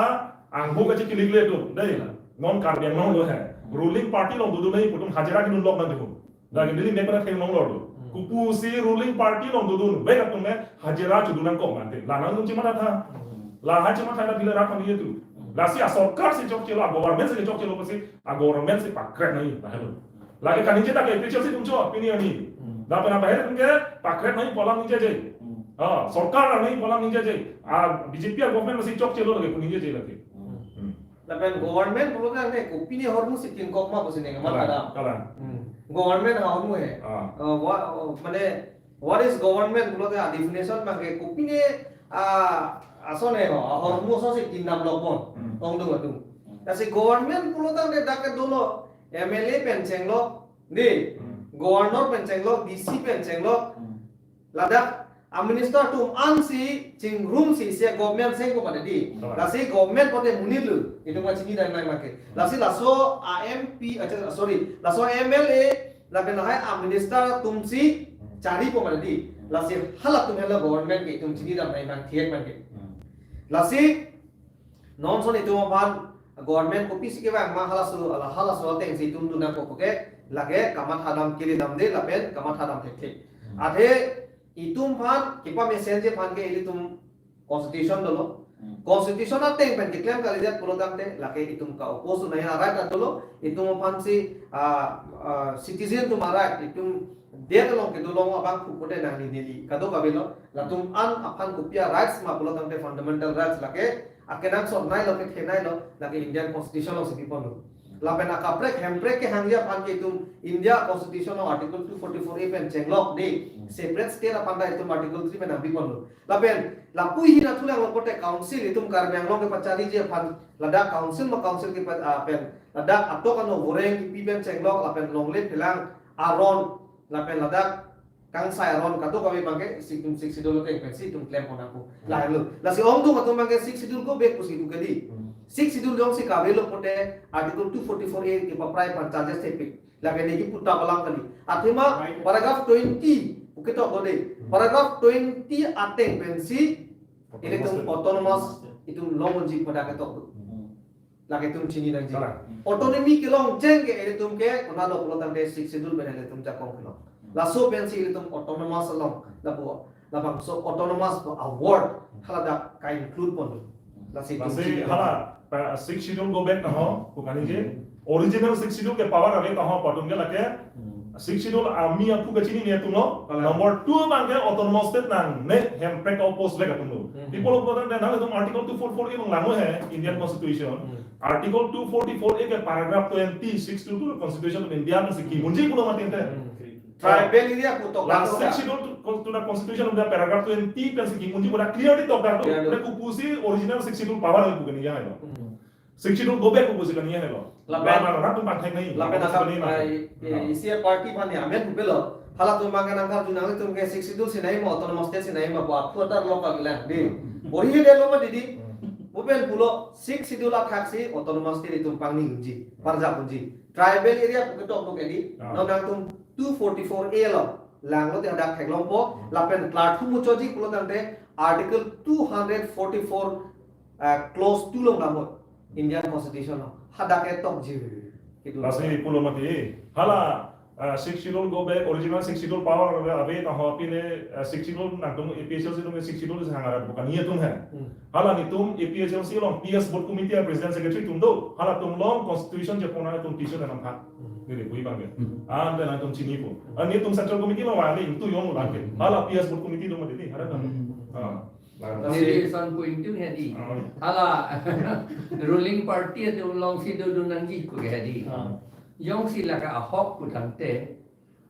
angho kachekilik le atum. Dei, non Karbi Anglong lo he. Hmm. Ruling party along dodun nangji pu atum hajira kedun lok nangji pu. Dak Delhi mek pada theng long lor do. Hmm. Kopusi ruling party along dodun, vek atum ke hajira chodun nangkok mati. La nangtum chematha tha. Hmm. La ha chematha tha pila rat kami itu. Hmm. Lasi a sorkar si chokchelo, a government si chokchelo pusi, a government si pakret nangji, la helo. Lake kaningje dak A P H L C atum chot, pini arni. Hmm. Lapen abahir atum ke pakret nangji pu alam ningjeje. Hmm. Ah, sorkar nangji pu alam ningjeje. A B J P a government si chokchelo lake pu ningjeje lake. Hmm. Hmm. Lapen government pulote ne kopine ahormu si tingkok ma pusi ne kamatha Kalang, dam. Kalang. Hmm. Government ahormu he. Ah. Uh, what, uh, mane, what is government pulote a definition abang ke kopine, ah, ason he ho, ahormu ason si tin dam lok bon. Hmm. Ongdung atum. Hmm. Lasi government pulo tangte dak ke dolo M L A pen chenglok, dei. Hmm. Governor pen chenglok, D C pen chenglok. Hmm. Ladak a minister atum an si chingrum si isi government seng ko mati dei. Hmm. Lasi government pulote monit lo. Itum kachini dam nang make. Lasi laso a M P, ah, sorry, laso M L A, lapen lahai a minister atum si chari ko mati dei. Lasi halatum helo government ke itum chini dam nang mang thiek mang ke. Hmm. Lasi non ason itum aphan government kopisi kevang ma halaso, hala halaso ateng si itum dun nangkok ke, lake kamatha dam kele damde lapen kamatha dam thekthe. Hmm. Athe itum aphan kepamesen-ji aphan ke ilitum constitution dolo. Hmm. Constitution ateng pen keklem kalidet pulo tangte lake itum ka-oppose nangji a-right ta dolo, itum aphan si, ah, ah, citizen atum a-right, itum det along kedo long abang pu pulote nangli neli kadokave lo, latum an aphan kopi a-rights ma pulo tangte fundamental rights lake akenangsot nai lo, kethe nai lo, lake Indian Constitution along si pipon lo. Lapen akaprek hemprek kehangji aphan ke itum India Constitution along Article two forty-four A pen chenglok dei, Hmm. separate state aphan ta itum Article three pen nangpipon lo. Lapen lapu ahin athulang lo pulote council itum Karbi Anglong kepachariji aphan, ladak council ma council kepa-, ah, pen, ladak atok ano voreng kipi pen chenglok, lapen longle phelang aron, lapen ladak kangsai aron kadokave abang ke si itum Sixth Schedule ateng pensi itum klem pon nangpo. Hmm. Lahelo. Lasi ongdung atum abang ke Sixth Schedule ko back pusi itum ke dei. Hmm. Sixth Schedule jongsi kavelo pulote Article two forty-four A kepaprai aphan charges thepik. Lake neli puta balang kali. Athema Autonomous. Paragraph twenty pu ketok do dei. Hmm. Paragraph twenty ateng pensi ilitum autonomous, autonomous itum long unji pada ketok do. Hmm. Lake itum chini nangji. Kalang. Autonomy kelong jeng ke ilitum ke, konatlo pulo tangte Sixth Schedule pen ilitum jakong kelong. Laso pensi ilitum autonomous along lapu Labangso autonomous award haladak ka-include pon. Lasi Lasi tingki hala, pa, Sixth Schedule go back taho, pu kali je. Hmm. Original Sixth Schedule ke power ave taho, pu atum ke lake. Hmm. Sixth Schedule ami aphu kachini ni atum lo. Hala. Number two abang ke autonomous state nangne, Hemprek o post vek atum lo. Hmm. People of Bhutan, nanglitum Article two four four A along langnon he, Indian Constitution. Hmm. Article two forty-four A ke paragraph twenty, Sixth Schedule to the Constitution of India, pensi kimunji pulo mati ante. Hmm. Tribal area pu tok Last dak Sixth tok. Schedule to, to the Constitution of the paragraph twenty pensi kimunji pu dak clearly tok dak tu. Clear dak. Dak kopusi original Sixth Schedule power pu kani ya lo. Hmm. Sixth Schedule go back kopusi kani ya lo. Lapen Lapen atum pangthek nai. Lapen Kopusi asap kani ya. Ai, eh, Ah. isi party aphan ya, amen pupe lo. Halatum abang ke nangkarju nanglitum ke Sixth Schedule si nai ma, autonomous state si nai ma, pu aphu atar lo ka bilang. Di. Hmm. Bori he de lo ma didi. Hmm. Pupen pulo Sixth Schedule athak si autonomous state itum pangni unji, parjap unji. Tribal area pu ketok tok edi, Ah. non nangtum two forty-four A lo, langlo te hadak theklongpo, Hmm. lapen klarthu muchotji pulo tangte Article two hundred forty-four, uh, clause two lo namo Indian Constitution lo. Hadak ke tokji. Gitu. Lasi pulo mati. Hala, uh, Sixth Schedule go back, original Sixth Schedule power ave, ave taho aphi le, uh, Sixth Schedule nangtum A P H L C atum Sixth Schedule si hangar bukan iya tum he. Hmm. Hala netum A P H L C along P S Board Committee a President Secretary atum do. Halatum along Constitution je pona atum T C dan amtha. Hmm. Neli pui bang ke. Hmm. Ah, dan atum chinipo. Hmm. Ah, netum Central Committee along wali itu yong ulang ke. Hmm. Hala P S Board Committee do mati ni, ada kan? Hmm. Ah. Lalu Neli si- son point tu hedi. Ah. Hala ruling party atum along si dodun nangji pu hedi. Ah. Jongsi lake ahok pu tangte,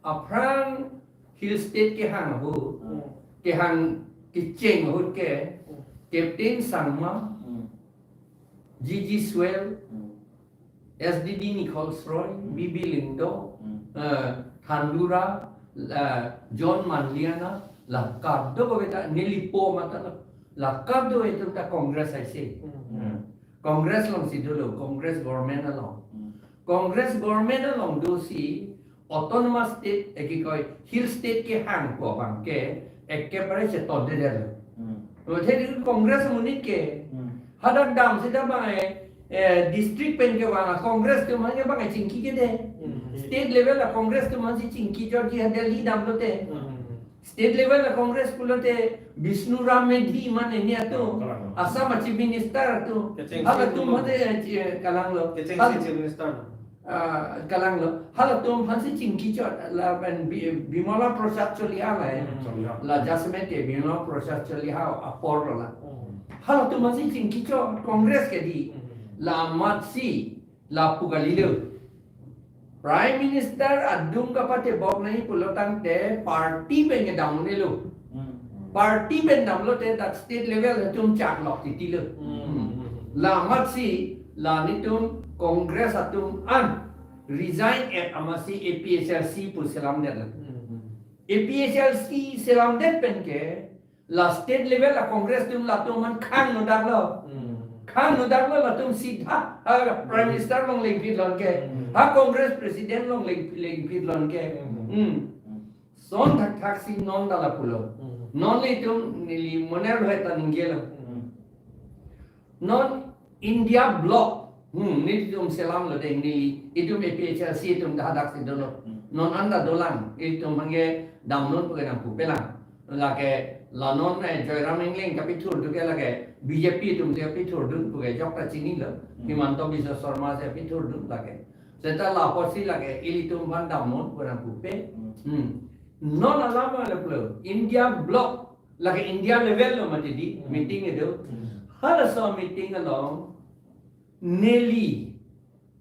aphrang Hill State kehang ahut, Hmm. kehang kecheng ahut ke, Hmm. Captain Sangma, Hmm. G G Swell, Hmm. S D D Nichols Roy, Hmm. B B Lyngdoh, Hmm. eh, Thandura, eh, John Manliana, la kadokave ta nelipo mata lo, la kadokave atum ta Congress aisi. Hmm. Hmm. Congress along si dolo, Congress government along. Hmm. Congress government along do si autonomous state, eh, ki koi, Hill State kehang pu abang ke, ekepare chetondedetlo. Hmm. Lo the Congress amonit ke, Hmm. hadak dam seta bang, eh, eh, district pen kevang a Congress atum aphan ke bang chingki kede. Hmm. State level a Congress atum aphansi chingki chotji ha Delhi damlote. Hmm. State level a Congress pulote Bishnu Ram Medhi mane ni atum. Kalang. Assam a Chief Minister atum. Kechengsi Halatum pulo. Mate, eh, chi-, kalanglo. Kechengsi Hal- Chief Minister. Ah, kalanglo. Halatum aphansi chingki chot. Lapen Bi-, Bimala Prasad Choliha la, eh. Hmm. Choliha. La jasemet ke Bimala Prasad Choliha apor lo la. Hmm. Halatum aphansi chingki chot Congress ke di. Hmm. La amatsi lapu kalilo. Prime Minister adung kapatebok nangji pulo tangte party pen kedam un-elo. Hmm. Party pen damlote dak state level atum chaklok titilo. Hmm. Hmm. La amatsi la netum Congress atum an resign et amatsi A P H L C pu selamdetlo. Hmm. A P H L C selamdet pen ke la state level a Congress atum latum aphan khang nodaklo. Hmm. Khang nodaklo latum sitha, ha, Prime Hmm. Minister along lengphit lon ke. Hmm. Ha Congress President along leng-, lengphit lon ke. Hmm. Hmm. Hmm. Son thakthak si non ta lapulo. Hmm. Non le itum neli moner lo ta ningjelo. Hmm. Non India bloc. Hmm, netum selamlo dei, neli itum A P H L C atum ta hadak si dolo. Hmm. Non anta dolang, itum hangke damnon pu ke nangpupelang. Lake la non, eh, Joyram Engleng kapithurdun ke lake B J P atum si kapithurdun pu ke jokta chinilo. Hmm. Himanta Biswa Sarma si kapithurdun lake. Seta la apotsi lake ilitum aphan damnon pu nangpupe. Hmm. Hmm. Non alam lapulo. India bloc lake India level lo mati di Hmm. meeting kedo. Hmm. Halaso meeting along neli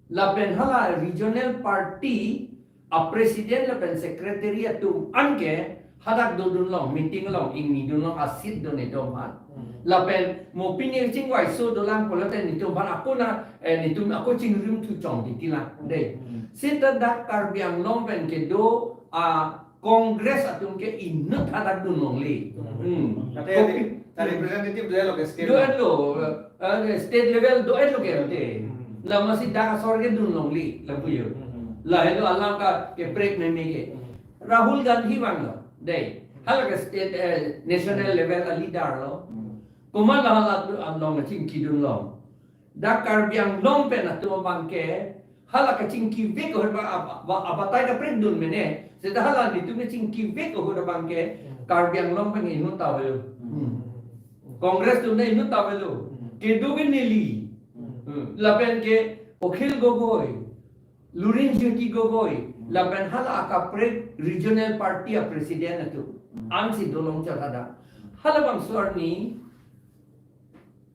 lapen hala regional party a president lapen secretary atum an ke hadak dodun long, meeting along ingnidun long, a seat do netum aphan. Hmm. Lapen mo pini chingvaiso dolang pulote netum aphan ako na, eh, netum ako chingrum thu chong titilang. Dei. Hmm. Seta dak Karbi Anglong pen kedo a Congress atum ke inut hadak dun longle. Hmm. Hmm. Ate Kopi- ate representative do-etlo ke state. Do-etlo, eh, state level do-etlo ke ante. Hmm. La amatsi dak asor ke dun longle, lapu jo. Hmm. Lahelo alam kaprek meme ke. Hmm. Rahul Gandhi vanglo, dei. Hala ke state, eh, national Hmm. level a leader lo. Hmm. Komat la hala along chingkidun long. Dak Karbi Anglong pen atum abang ke, hala kachingkivek ahut ba, ba, ba, abatai kaprek dun mene. Seta hala netum kachingkivek ahut abang ke, Hmm. Karbi Anglong pen inut ta avelo. Hmm. Congress atum ta inut ta avelo. Hmm. Kedo ke neli. Hmm. Hmm. Lapen ke Akhil Gogoi, Lurinjyoti Gogoi, Hmm. lapen hala akaprek regional party a president atum. Hmm. Ansi dolong chot hadak. Halabangso arni,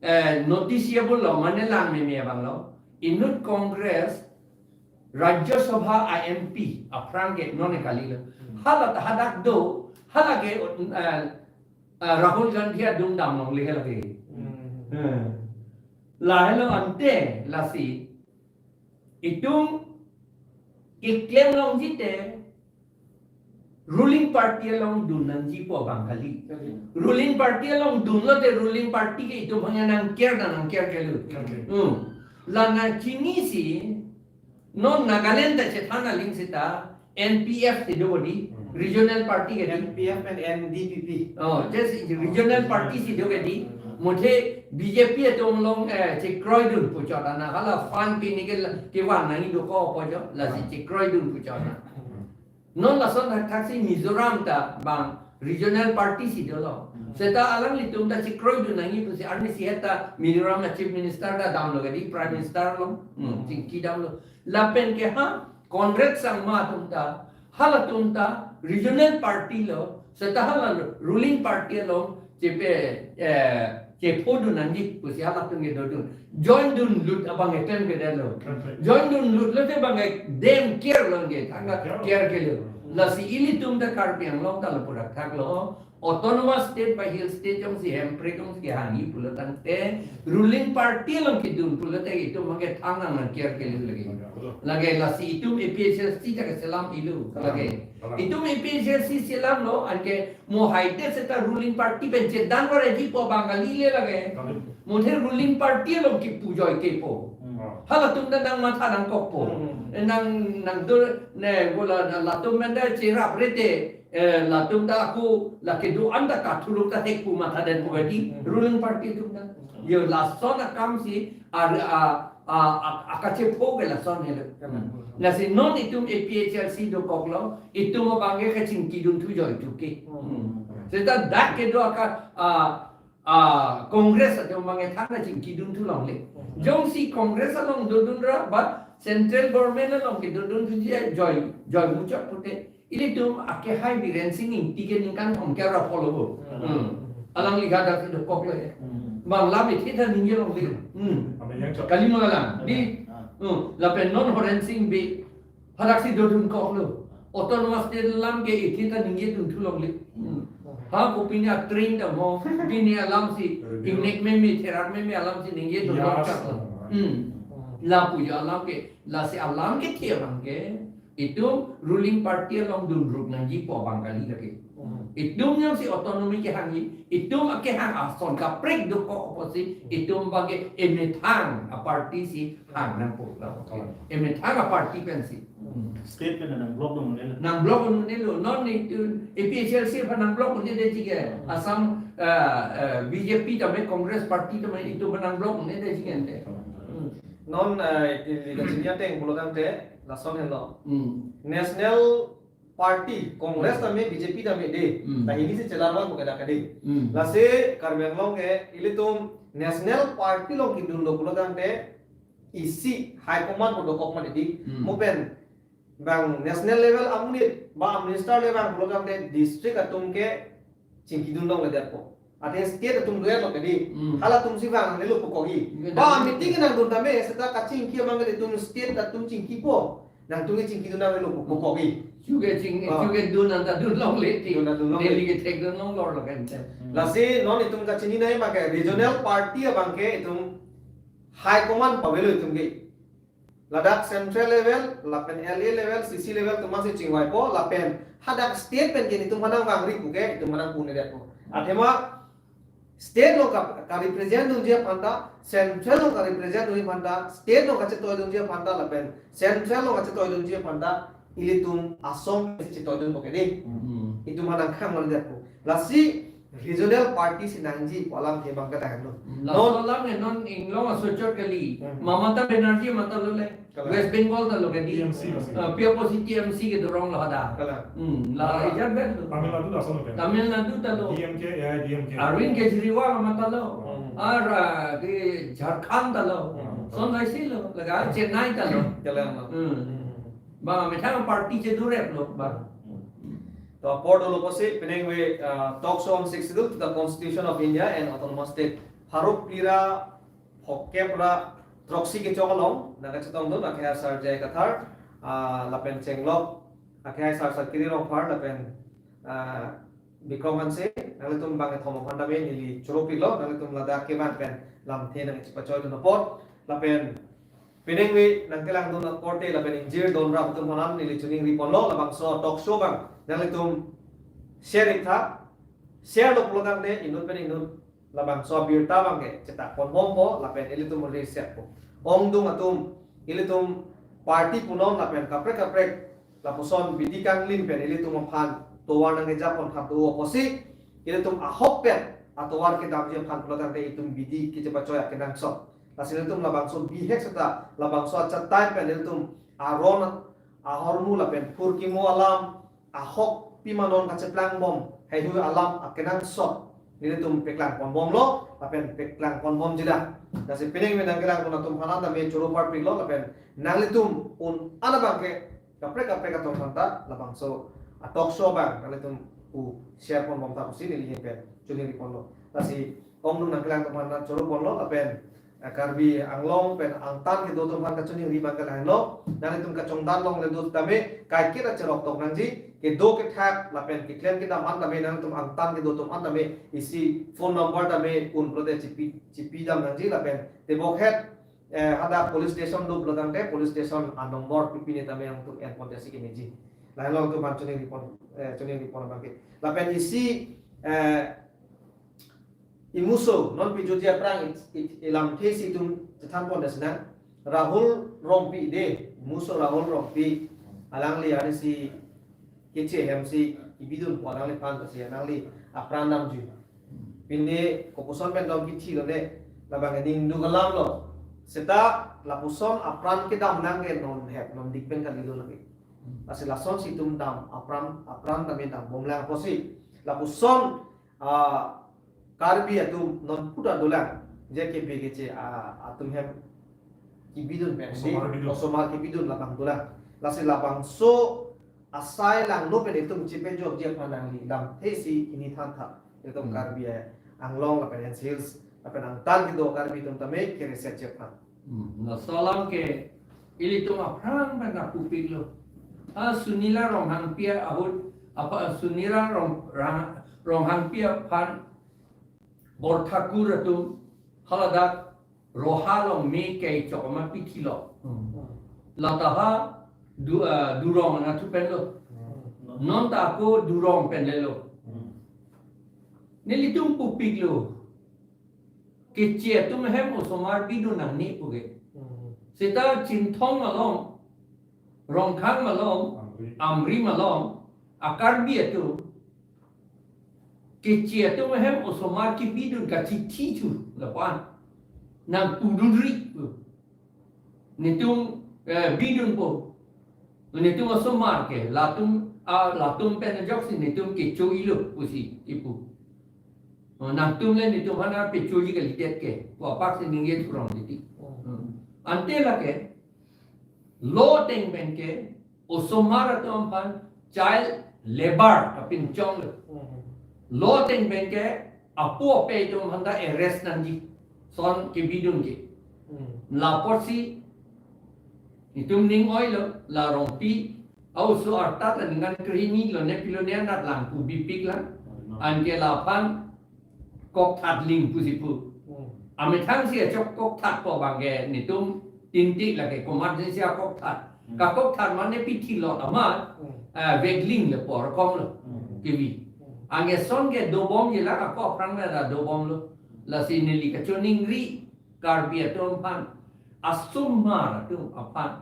eh, noticeable lo, mane langmeme abang lo. Inut Congress Rajya Sabha a M P aphrang ke non kalilo. Hmm. Hala ta hadak do, hala ke, eh, eh, Rahul Gandhi adung dam longle hala ke. Hmm. Hmm. Lahelo ante lasi itum keklem longji te ruling party along dun nangji pu abang kali. Kali. Ruling party along dunlote ruling party ke itum aphan nangker dan nangker kelo. Kali. Hmm. La nangchinisi non Nagaland ta chethan aling seta N P F si do di, Hmm. regional party ke di. N P F and N D P P. Oh, just regional party si do ke di. Hmm. Muthe B J P atum along, eh, chekroidun pu chot ana hala fund pini ke la, kevan nangji dokok pu chot, lasi Hmm. chekroidun pu chot ana. Hmm. Non lason thakthaksi Mizoram ta bang regional party si dolo. Hmm. Seta alanglitum ta chekroidun nangji pusi arnisi heta Mizoram a Chief Minister ta damlo ke di, Prime Minister lo. Hmm, Hmm. chingki damlo. Lapen ke ha, Conrad Sangma atum ta, halatum ta regional party lo, seta hala ruling party along chepe, eh, chephodun nangji pusi halatum ke dodun. Joindunlut abang etem ke delo. Perfect. Joindunlut lote bang ek dem care longke, thangta Care. care kelo. Hmm. Lasi ilitum ta Karbi Anglong ta lapu thakthak lo. Autonomous state ba hill state jongsi Hemprek jongsi hangji pulo tangte ruling party along kedun pulote itum abang ke thang nang nang care kelo lagi. Betul. Lagi lasi itum A P H L C ta keselam ilo Salam. lagi. Salam. Itum A P H L C selam lo anke mo haite seta ruling party pen chedan varaji pu abang kali le lagi. Salam. Muthe ruling party along kipu joi kepo. Hmm. Halatum ta nangmatha nangkokpo. Hmm. Eh, nang, nangdur, ne, bola, na, latum menda cherap rete, eh, latum ta aku, la kedo-an ta kathuluk ta thek pu matha den pu kadi, Hmm. ruling party atum ta. Hmm. Yo lason akamsi, ar, a, a, a, akachepho ke lason helo. Hmm. Lasi non itum A P H L C dokoklo, itum abang ke kachingkidun thu joi thuke. Hmm. Seta dak kedo aka, a, a, Congress atum abang ke thangta chingkidun thu longle. Hmm. Jongsi Congress along dodun ra ba central government along kedodun thuji joi, joi muchot pute. Ilitum akehai Biren Singh Ingti ke ningkan thomkep ra follow bo. Hmm. Hmm. Alangli hadak si dokoklo ya. Hmm. Bang lam ithi ta ningje longle. Hmm. Kami yang chok. Kali ma alam. Di. Ah. Hmm. Lapen non Horen Sing Bey hadaksi dodunkoklo. Autonomous state alam ke ithi ta ningjedun thu longle. Hmm. Ha ko pini a train ta mo, pini alamsi, Review. Ingnek meme, therak meme alamsi ningjedun Yes. lonchaklo. Hmm. Lapu jo alam ke, lasi alam kethe abang ke, itum ruling party along dunruk nangji pu abang kali lagi. Hmm. Itum jongsi autonomy kehangji, itum akehang ason kaprek dokok apotsi, itum abang ke emethang a party si hang nangpo. Oke. Emethang a party pensi. Hmm. State pen nang block dong nelo. Nang block dong nelo. Non itum A P H L C aphan nang block dong nelo jike. Hmm. Assam, eh, eh, B J P tame Congress party tame itum aphan nang block dong nelo jike ante. Hmm. Non, eh, ili kachini ateng pulo tangte lason helo. Hmm. National Party, Congress Hmm. tame, B J P tame de. Hmm. Ta hini si chelar vang bukan kade. Hmm. Lasi Karbi Anglong ke ilitum National Party along kedunlo pulo tangte isi High Command pu dokok mati di. Hmm. Mo pen bang national level amonit ba minister level pulo tangte district atum ke chingkidun longle detpo. Athe state atum do-etlo kedi. Hmm. Halatum si vang nelo pu kogi. Iya, ba dah. Meeting nangdun tame seta kachingki abang ke itum state atum chingkipo. Nangtum ke chingkidun nanglo pu kogi. Chuke ching, Oh. chuke dun nang ta dun longle ti. Dun nang dun longle. Delhi ke thek dun longlor lo kan te. Hmm. Lasi non itum kachini nai abang ke regional party abang ke itum high command pu avelo itum ke. Ladak central level, lapen L A level, C C level atum si chingvaipo, lapen hadak state pen ke itum aphan nangvangri puke, itum aphan nangpu-un-edetpo. Athema state along ka, ka represent dunji aphan ta, central along ka represent dunji aphan ta, state along kachetoidunji aphan ta, lapen central along kachetoidunji aphan ta, ilitum ason si chetoidunpo kedi. Hmm. Itum aphan nangkhang-un-edetpo. Lasi regional party si nangji pu alam ke abang ke lahenlo. Laso alam ke non inglong asochot kali. Hmm. Mamata Banerjee matha lo le. Kalang. West Bengal ta lo kali. T M C masih. Ah, pi apotsi T M C kedo rong lo hadak. Kalang. Hmm, la Ah. Ejat vet lo. Tamil Nadu ta asal kan. Tamil Nadu ta lo. D M K, A I D M K. Arvind Kejriwal matha lo. Hmm. Ara ke Jharkhand ta lo. Hmm. Lason laisi lo. Laga Chennai ta lo. Kalang lo. Hmm. Bang methang party chedurep lo bang. To apor dolo apotsi penang we, uh, talk show on Sixth Schedule to the Constitution of India and Autonomous State. Pharo phli ra phokep ra throksi kechok along nangkachetongdun akhai asar J I Kathar, ah, lapen chenglok akhai asar Sarkiri Rongphar lapen, ah, Bikram Hanse, nanglitum bangkethom aphan tame neli choro piklo, nanglitum ladak kevan pen lamthe nangchepachoidun apot, lapen penang we nangkelangdun akorte lapen ingjir don ra atum aphan neli choningri ponlo, labangso talk show bang nanglitum share iktha, share lo pulo tangte inut pen inut labangso abirta bang ke chetak ponbompo lapen ilitum reset po. Ongdung atum ilitum party punon lapen kaprek kaprek lapuson bidi kanglim pen ilitum aphan tovar nangkejapon thap do apotsi ilitum ahok pen atovar kedamji aphan pulo tangte itum bidi kechepachoi akenangsot. Lasi ilitum labangso bihek seta labangso achatai pen ilitum aron ahormu lapen phurkimo alam ahok pima non kacheplangbom haihui alam akenangsot nelitum peklang ponbomlo lapen peklang ponbomji lang. Lasi penang we nangkelangdun atum aphan tame choro parpiklo lapen nanglitum un-an abang ke kaprek kaprek atum aphanta labangso a talk show bang nanglitum u share ponbom ta pusi neli ahin pen choningri ponlo. Lasi ongdung nangkelang atum aphan choro ponlo lapen, eh, Karbi Anglong pen angtan kedo atum aphan kachoningri bang ke lahenlo, nanglitum kachongdat longle do tame kaiketa cherok tok nangji, kedo kethak lapen keklem kedam an tame nanglitum angtan kedo atum an tame isi phone number tame un pulote chipi, chipidam nangji lapen tebokhet, eh, hadak police station do pulo tangte police station a number pipine tame nangtum en ponte si kemeji. Lahenlo atum aphan choningri pon, eh, choningri pon abang ke. Lapen isi, eh, imuso non pejutji aphrang i, i, ilamthe si itum chethan pon dasna Rahul Rongpi de, imuso Rahul Rongpi alangli arnisi keche hem si kebidunpo alangliphan si alangli apran damji. Pine kopuson pen dom kithi lo ne labang ning duk alam lo. Seta lapuson apran kedam nang ke non hep non dik pen kalilo lagi. Lasi lason si itum dam apran, apran tame dambom lang apotsi lapuson, ah, Karbi atum non puta dolang je ke bege che, ah, atum hem kebidun pen si Osomar kebidun. Osomar kebidun labang dolang. Lasi labangso asai langno pen itum chepejokji aphan nangli lamthe si ini thantha. Itum Hmm. Karbi Anglong lapen N C Hills lapen angtan kedo Karbi atum tame keresetji aphan. Hmm, laso alam ke ilitum aphrang pen nangpupiklo. A Sunila Ronghangpi ahut apa Sunila Rong, Rang, Ronghangpi aphan Borthakur atum haladak Roha along me kechok amat pithilo. Lata ha du, ah, Durong anatthu penlo. Non ta ako Durong pen lelo. Nelitum pupiklo. Keche atum hem osomar bidun nangne puke. Seta Chinthong malom, Rongkhang malom, Amri. Amri malom, a Karbi atum. Keche atum hem osomar kebidun kachithithu lapu-an. Nangpudunri. Netum, eh, bidunpo. Netum osomar ke, latum, ah, latum pen ajoksi netum kecho-ilo pusi ipu. Oh, nangtum le netum aphan pechoji kalidet ke, pu apak si ningje thurong titi. Hmm. Ante lake, law ateng pen ke, osomar atum aphan child labor apinchong le. Law ateng pen ke, apo ape atum aphan ta arrest nangji. Son kebidun ke. Lapotsi, itum ning oilo, la Rongpi, a-oso arta ta ningkan krehini lo ne pilo ne anat lang pu bipik lang. Anke laphan kokthat ling pusi pu. Amethang si achok kokthatpo abang ke netum tinti lake komat si akokthat. Kakokthat mane pithilot amat, ah, vekling le por kom lo. Kevi. Anke son ke dobomji lang ako aphrang le ra dobomlo. Lasi neli kachoningri Karbi atum aphan, osomar atum aphan,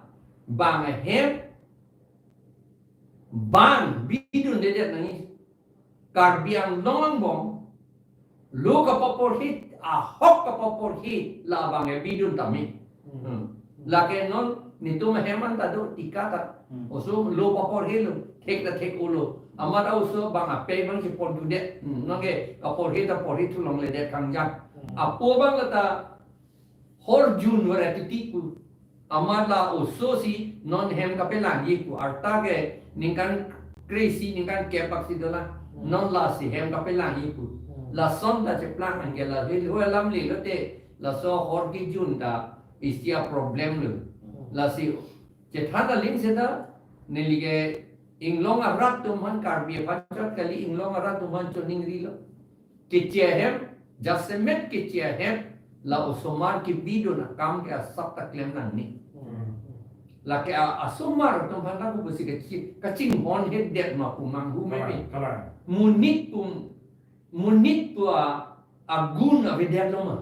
bang ahem, bang bidundedet nangji. Karbi Anglong angbong, Lo kapaporhi, ahok kapaporhi labang e bidun tame. Hmm. Hmm. Lake non netum ahem an ta do, tika ta. Hmm. Oso lo paporhilo, thek ta thek-olo. Amat oso bang ape bang si pon tu det. Hmm. Nonke kaporhi ta porhi thu longledet kangjang. Hmm. Apo bang la ta hor jun wara titi pu. Amat la oso si non hem kapelangji pu. Arta ke ningkan kre-isi ningkan kep-ak si dolang. Hmm. Non lasi hem kapelangji pu. Hmm. Lason ta cheplang anke la hil hu alam le lote. Laso hor kejun ta isi aproblem lo. Hmm. Lasi chethan aling seta neli ke inglong arat atum aphan, Karbi aphan chot kali, inglong arat atum aphan choningrilo. Keche ahem, jasemet keche ahem, la osomar kebidun akam ke asap ta klem nangne. Hmm. Lake a-, asomar atum aphan lapu pusi kachi-, kachinghonhedet ma pu manghu meme. Kalang, kalang. Monit pu, monit pu a, agun avedetlo ma.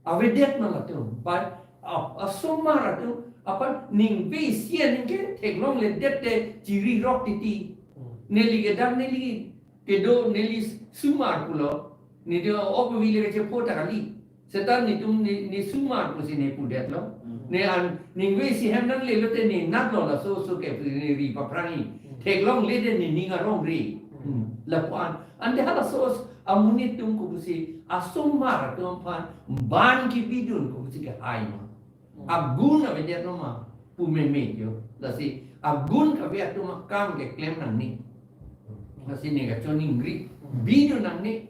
Avedet ma latum. Ba, a, asomar atum aphan ningve isi aning ke theklongledet te chirirok titi. Hmm. Neli ke dam neli kedo neli sumar pulo. Neli do ok vile ke chepho ta kali. Seta netum ne, ne sumar pusi ne pudetlo. Hmm. Ne an ningve isi hem nangle lote ne natlo laso oso ke ne ri paphrangji. Hmm. Theklongledet ne ning arong ri. Hmm. Hmm. Lapu-an. Ante halaso amonit atum kopusi asomar atum aphan ban kebidun kopusi kehai ma. Hmm. Agun avedetlo ma pu meme jo. Lasi agun kave atum akam ke klem nangne. Lasi ne kachoningri. Hmm. Bidun nangne.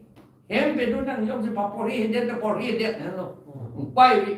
Hem pedun nang jongsi paporhihedet, paporhihedet, no. Hmm. Upai vi.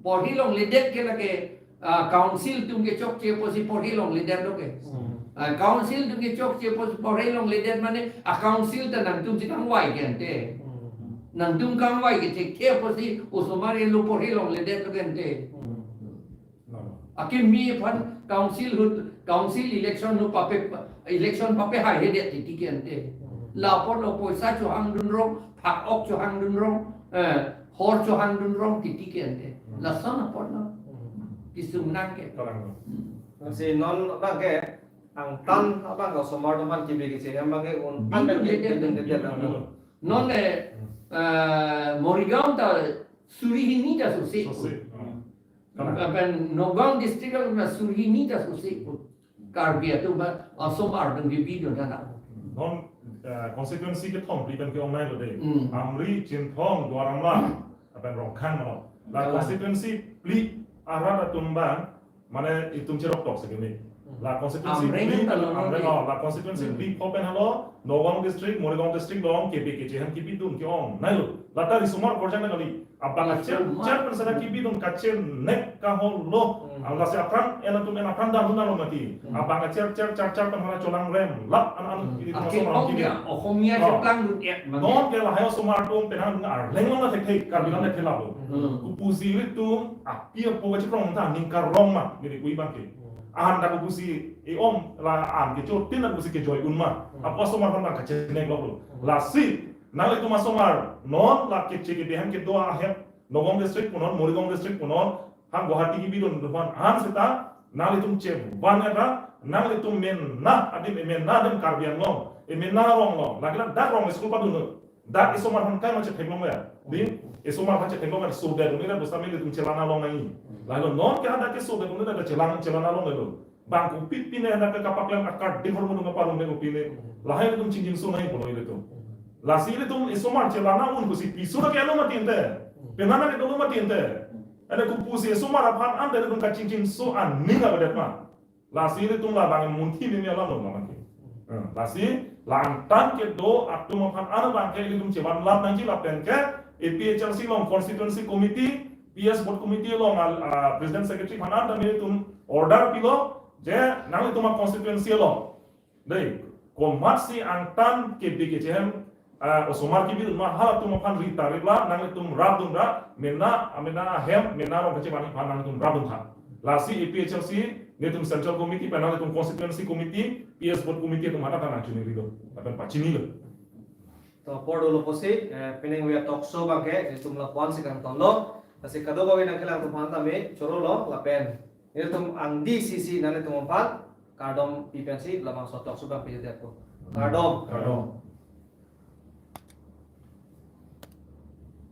Porhi longledet ke lake, ah, council atum kechokche pusi porhi longledetlo ke. Hmm. Ah, council atum kechokche pusi porhi longledet mane, a council ta nangtum si kangvai ke ante. Hmm. Nangtum kangvai ke thekthe pusi osomar elo porhi longledetlo ke ante. Hmm. Akimi aphan council ahut, council election ahut pape, election papehaihedet titi ke ante. Hmm. Lapotlo poisa chohangdun rong, phak-ok chohangdun rong, eh, hor chohangdun rong titi ke ante. Hmm. Lason apotlo. Hmm. Kesung nang ke. Kalang. Hmm. Si non abang ke, angtan abang ke osomar atum aphan kebi keche ahem abang ke un-, bidunledet, bidunledet, bidunledet. Non, eh, eh, Morigaon ta suri hini ta sose. Sose. Hmm. Kalang. Lapen Nagaon district along na suri hini ta sose. Karbi atum ba, asomar atum bibidun ta na. Non, eh, constituency kethom phli pen ke-ongnailo de. Hmm. Amri, Chinthong, Duar Amla, lapen Rongkhang mano. La, kalang, constituency phli arat atum abang, mane itum cherok tok sekemi. Hmm. La constituency Amreng phli, ta non Amreng, de. Oh, la constituency, hmm, phli pho pen halo, Nagaon district, Morigaon district along, kebi keche ahem kebidun ke-ongnailo. Lata risomar korjang na kali. Abang acher, acher pen seta kebidun kachenek kaholo. Hmm. Ang lasi aphrang, en atum en aphrang dam dun alo mati. Hmm. Abang acher, cher, cher, cher pen hala cholangrem lap an an. Hmm. Ini akhir asomar ong kebidun. Ya, Ohomia, oh, cheplangdun et mane. Non ke lahai osomar atum penang dun Arleng along na thekthe, Karbi along thekthe lap lo. Hmm. Kopusi ilitum api apo kachekrong ta ning karong ma, neli kui abang ke. Hmm. An ta kopusi e-om la an kechotin ta kopusi kejoi un ma. Hmm. Apo osomar aphan abang kachenek lok lo. Hmm. Lasi nanglitum asomar, non la keche kebi ahem kedo ahem, Nagaon district punon, Morigaon district punon, ha Guwahati kebidun atum aphan an seta, nanglitum chevan ra, nanglitum mena adim, mena adim Karbi Anglong, mena arong along, lake ladak arong school padunlo, dak esomar aphan kaima chetheklong ya, di, esomar aphan chetheklong ya, so det, uni ra dosa me ilitum chelana longnangji. Lahelo non ke hadak ke so det, uni ra chelang, chelana longlelo. Bang kopi pine hadak ke kapaklem akar ding hormon nunga parong ding kopi ne. Lahai ilitum chingjinso nangji pulo ilitum. Lasi ilitum esomar chelana un pusi piso na ke-elo mati ante. Penang na ke-dolo mati ante. Ante kopusi esomar aphan ante ilitum kachingjinso aning avedet ma. Lasi ilitum labang munthi mimi alam lo mati. Hmm, lasi la angtan kedo atum aphan an abang ke ilitum chevan lap nangji lapen ke A P H L C along constituency committee, P S board committee along, ah, president secretary aphan an tame ilitum order pilo, je nanglitum a-constituency along. Dei, komatsi angtan kebi keche ahem, ah, osomar kebidun ma halatum aphan ri ta rip la, nanglitum rapdun ra, mena, mena ahem, mena arong kachevanji aphan nanglitum rapdun tha. Lasi A P H L C, nelitum central committee, pen nanglitum constituency committee, P S board committee atum hadak nangchiningri lo, lapen pachinilo. To apor dolo pusi, eh, pining via talk show abang ke, nelitum lapu-an si kangtonlo, lasi kadokave nangkelang atum aphan tame chorolo, lapen nelitum angdi sisi nanglitum aphan kardom pi pensi labangso talk show abang pejadetpo. Kardom. Kardom.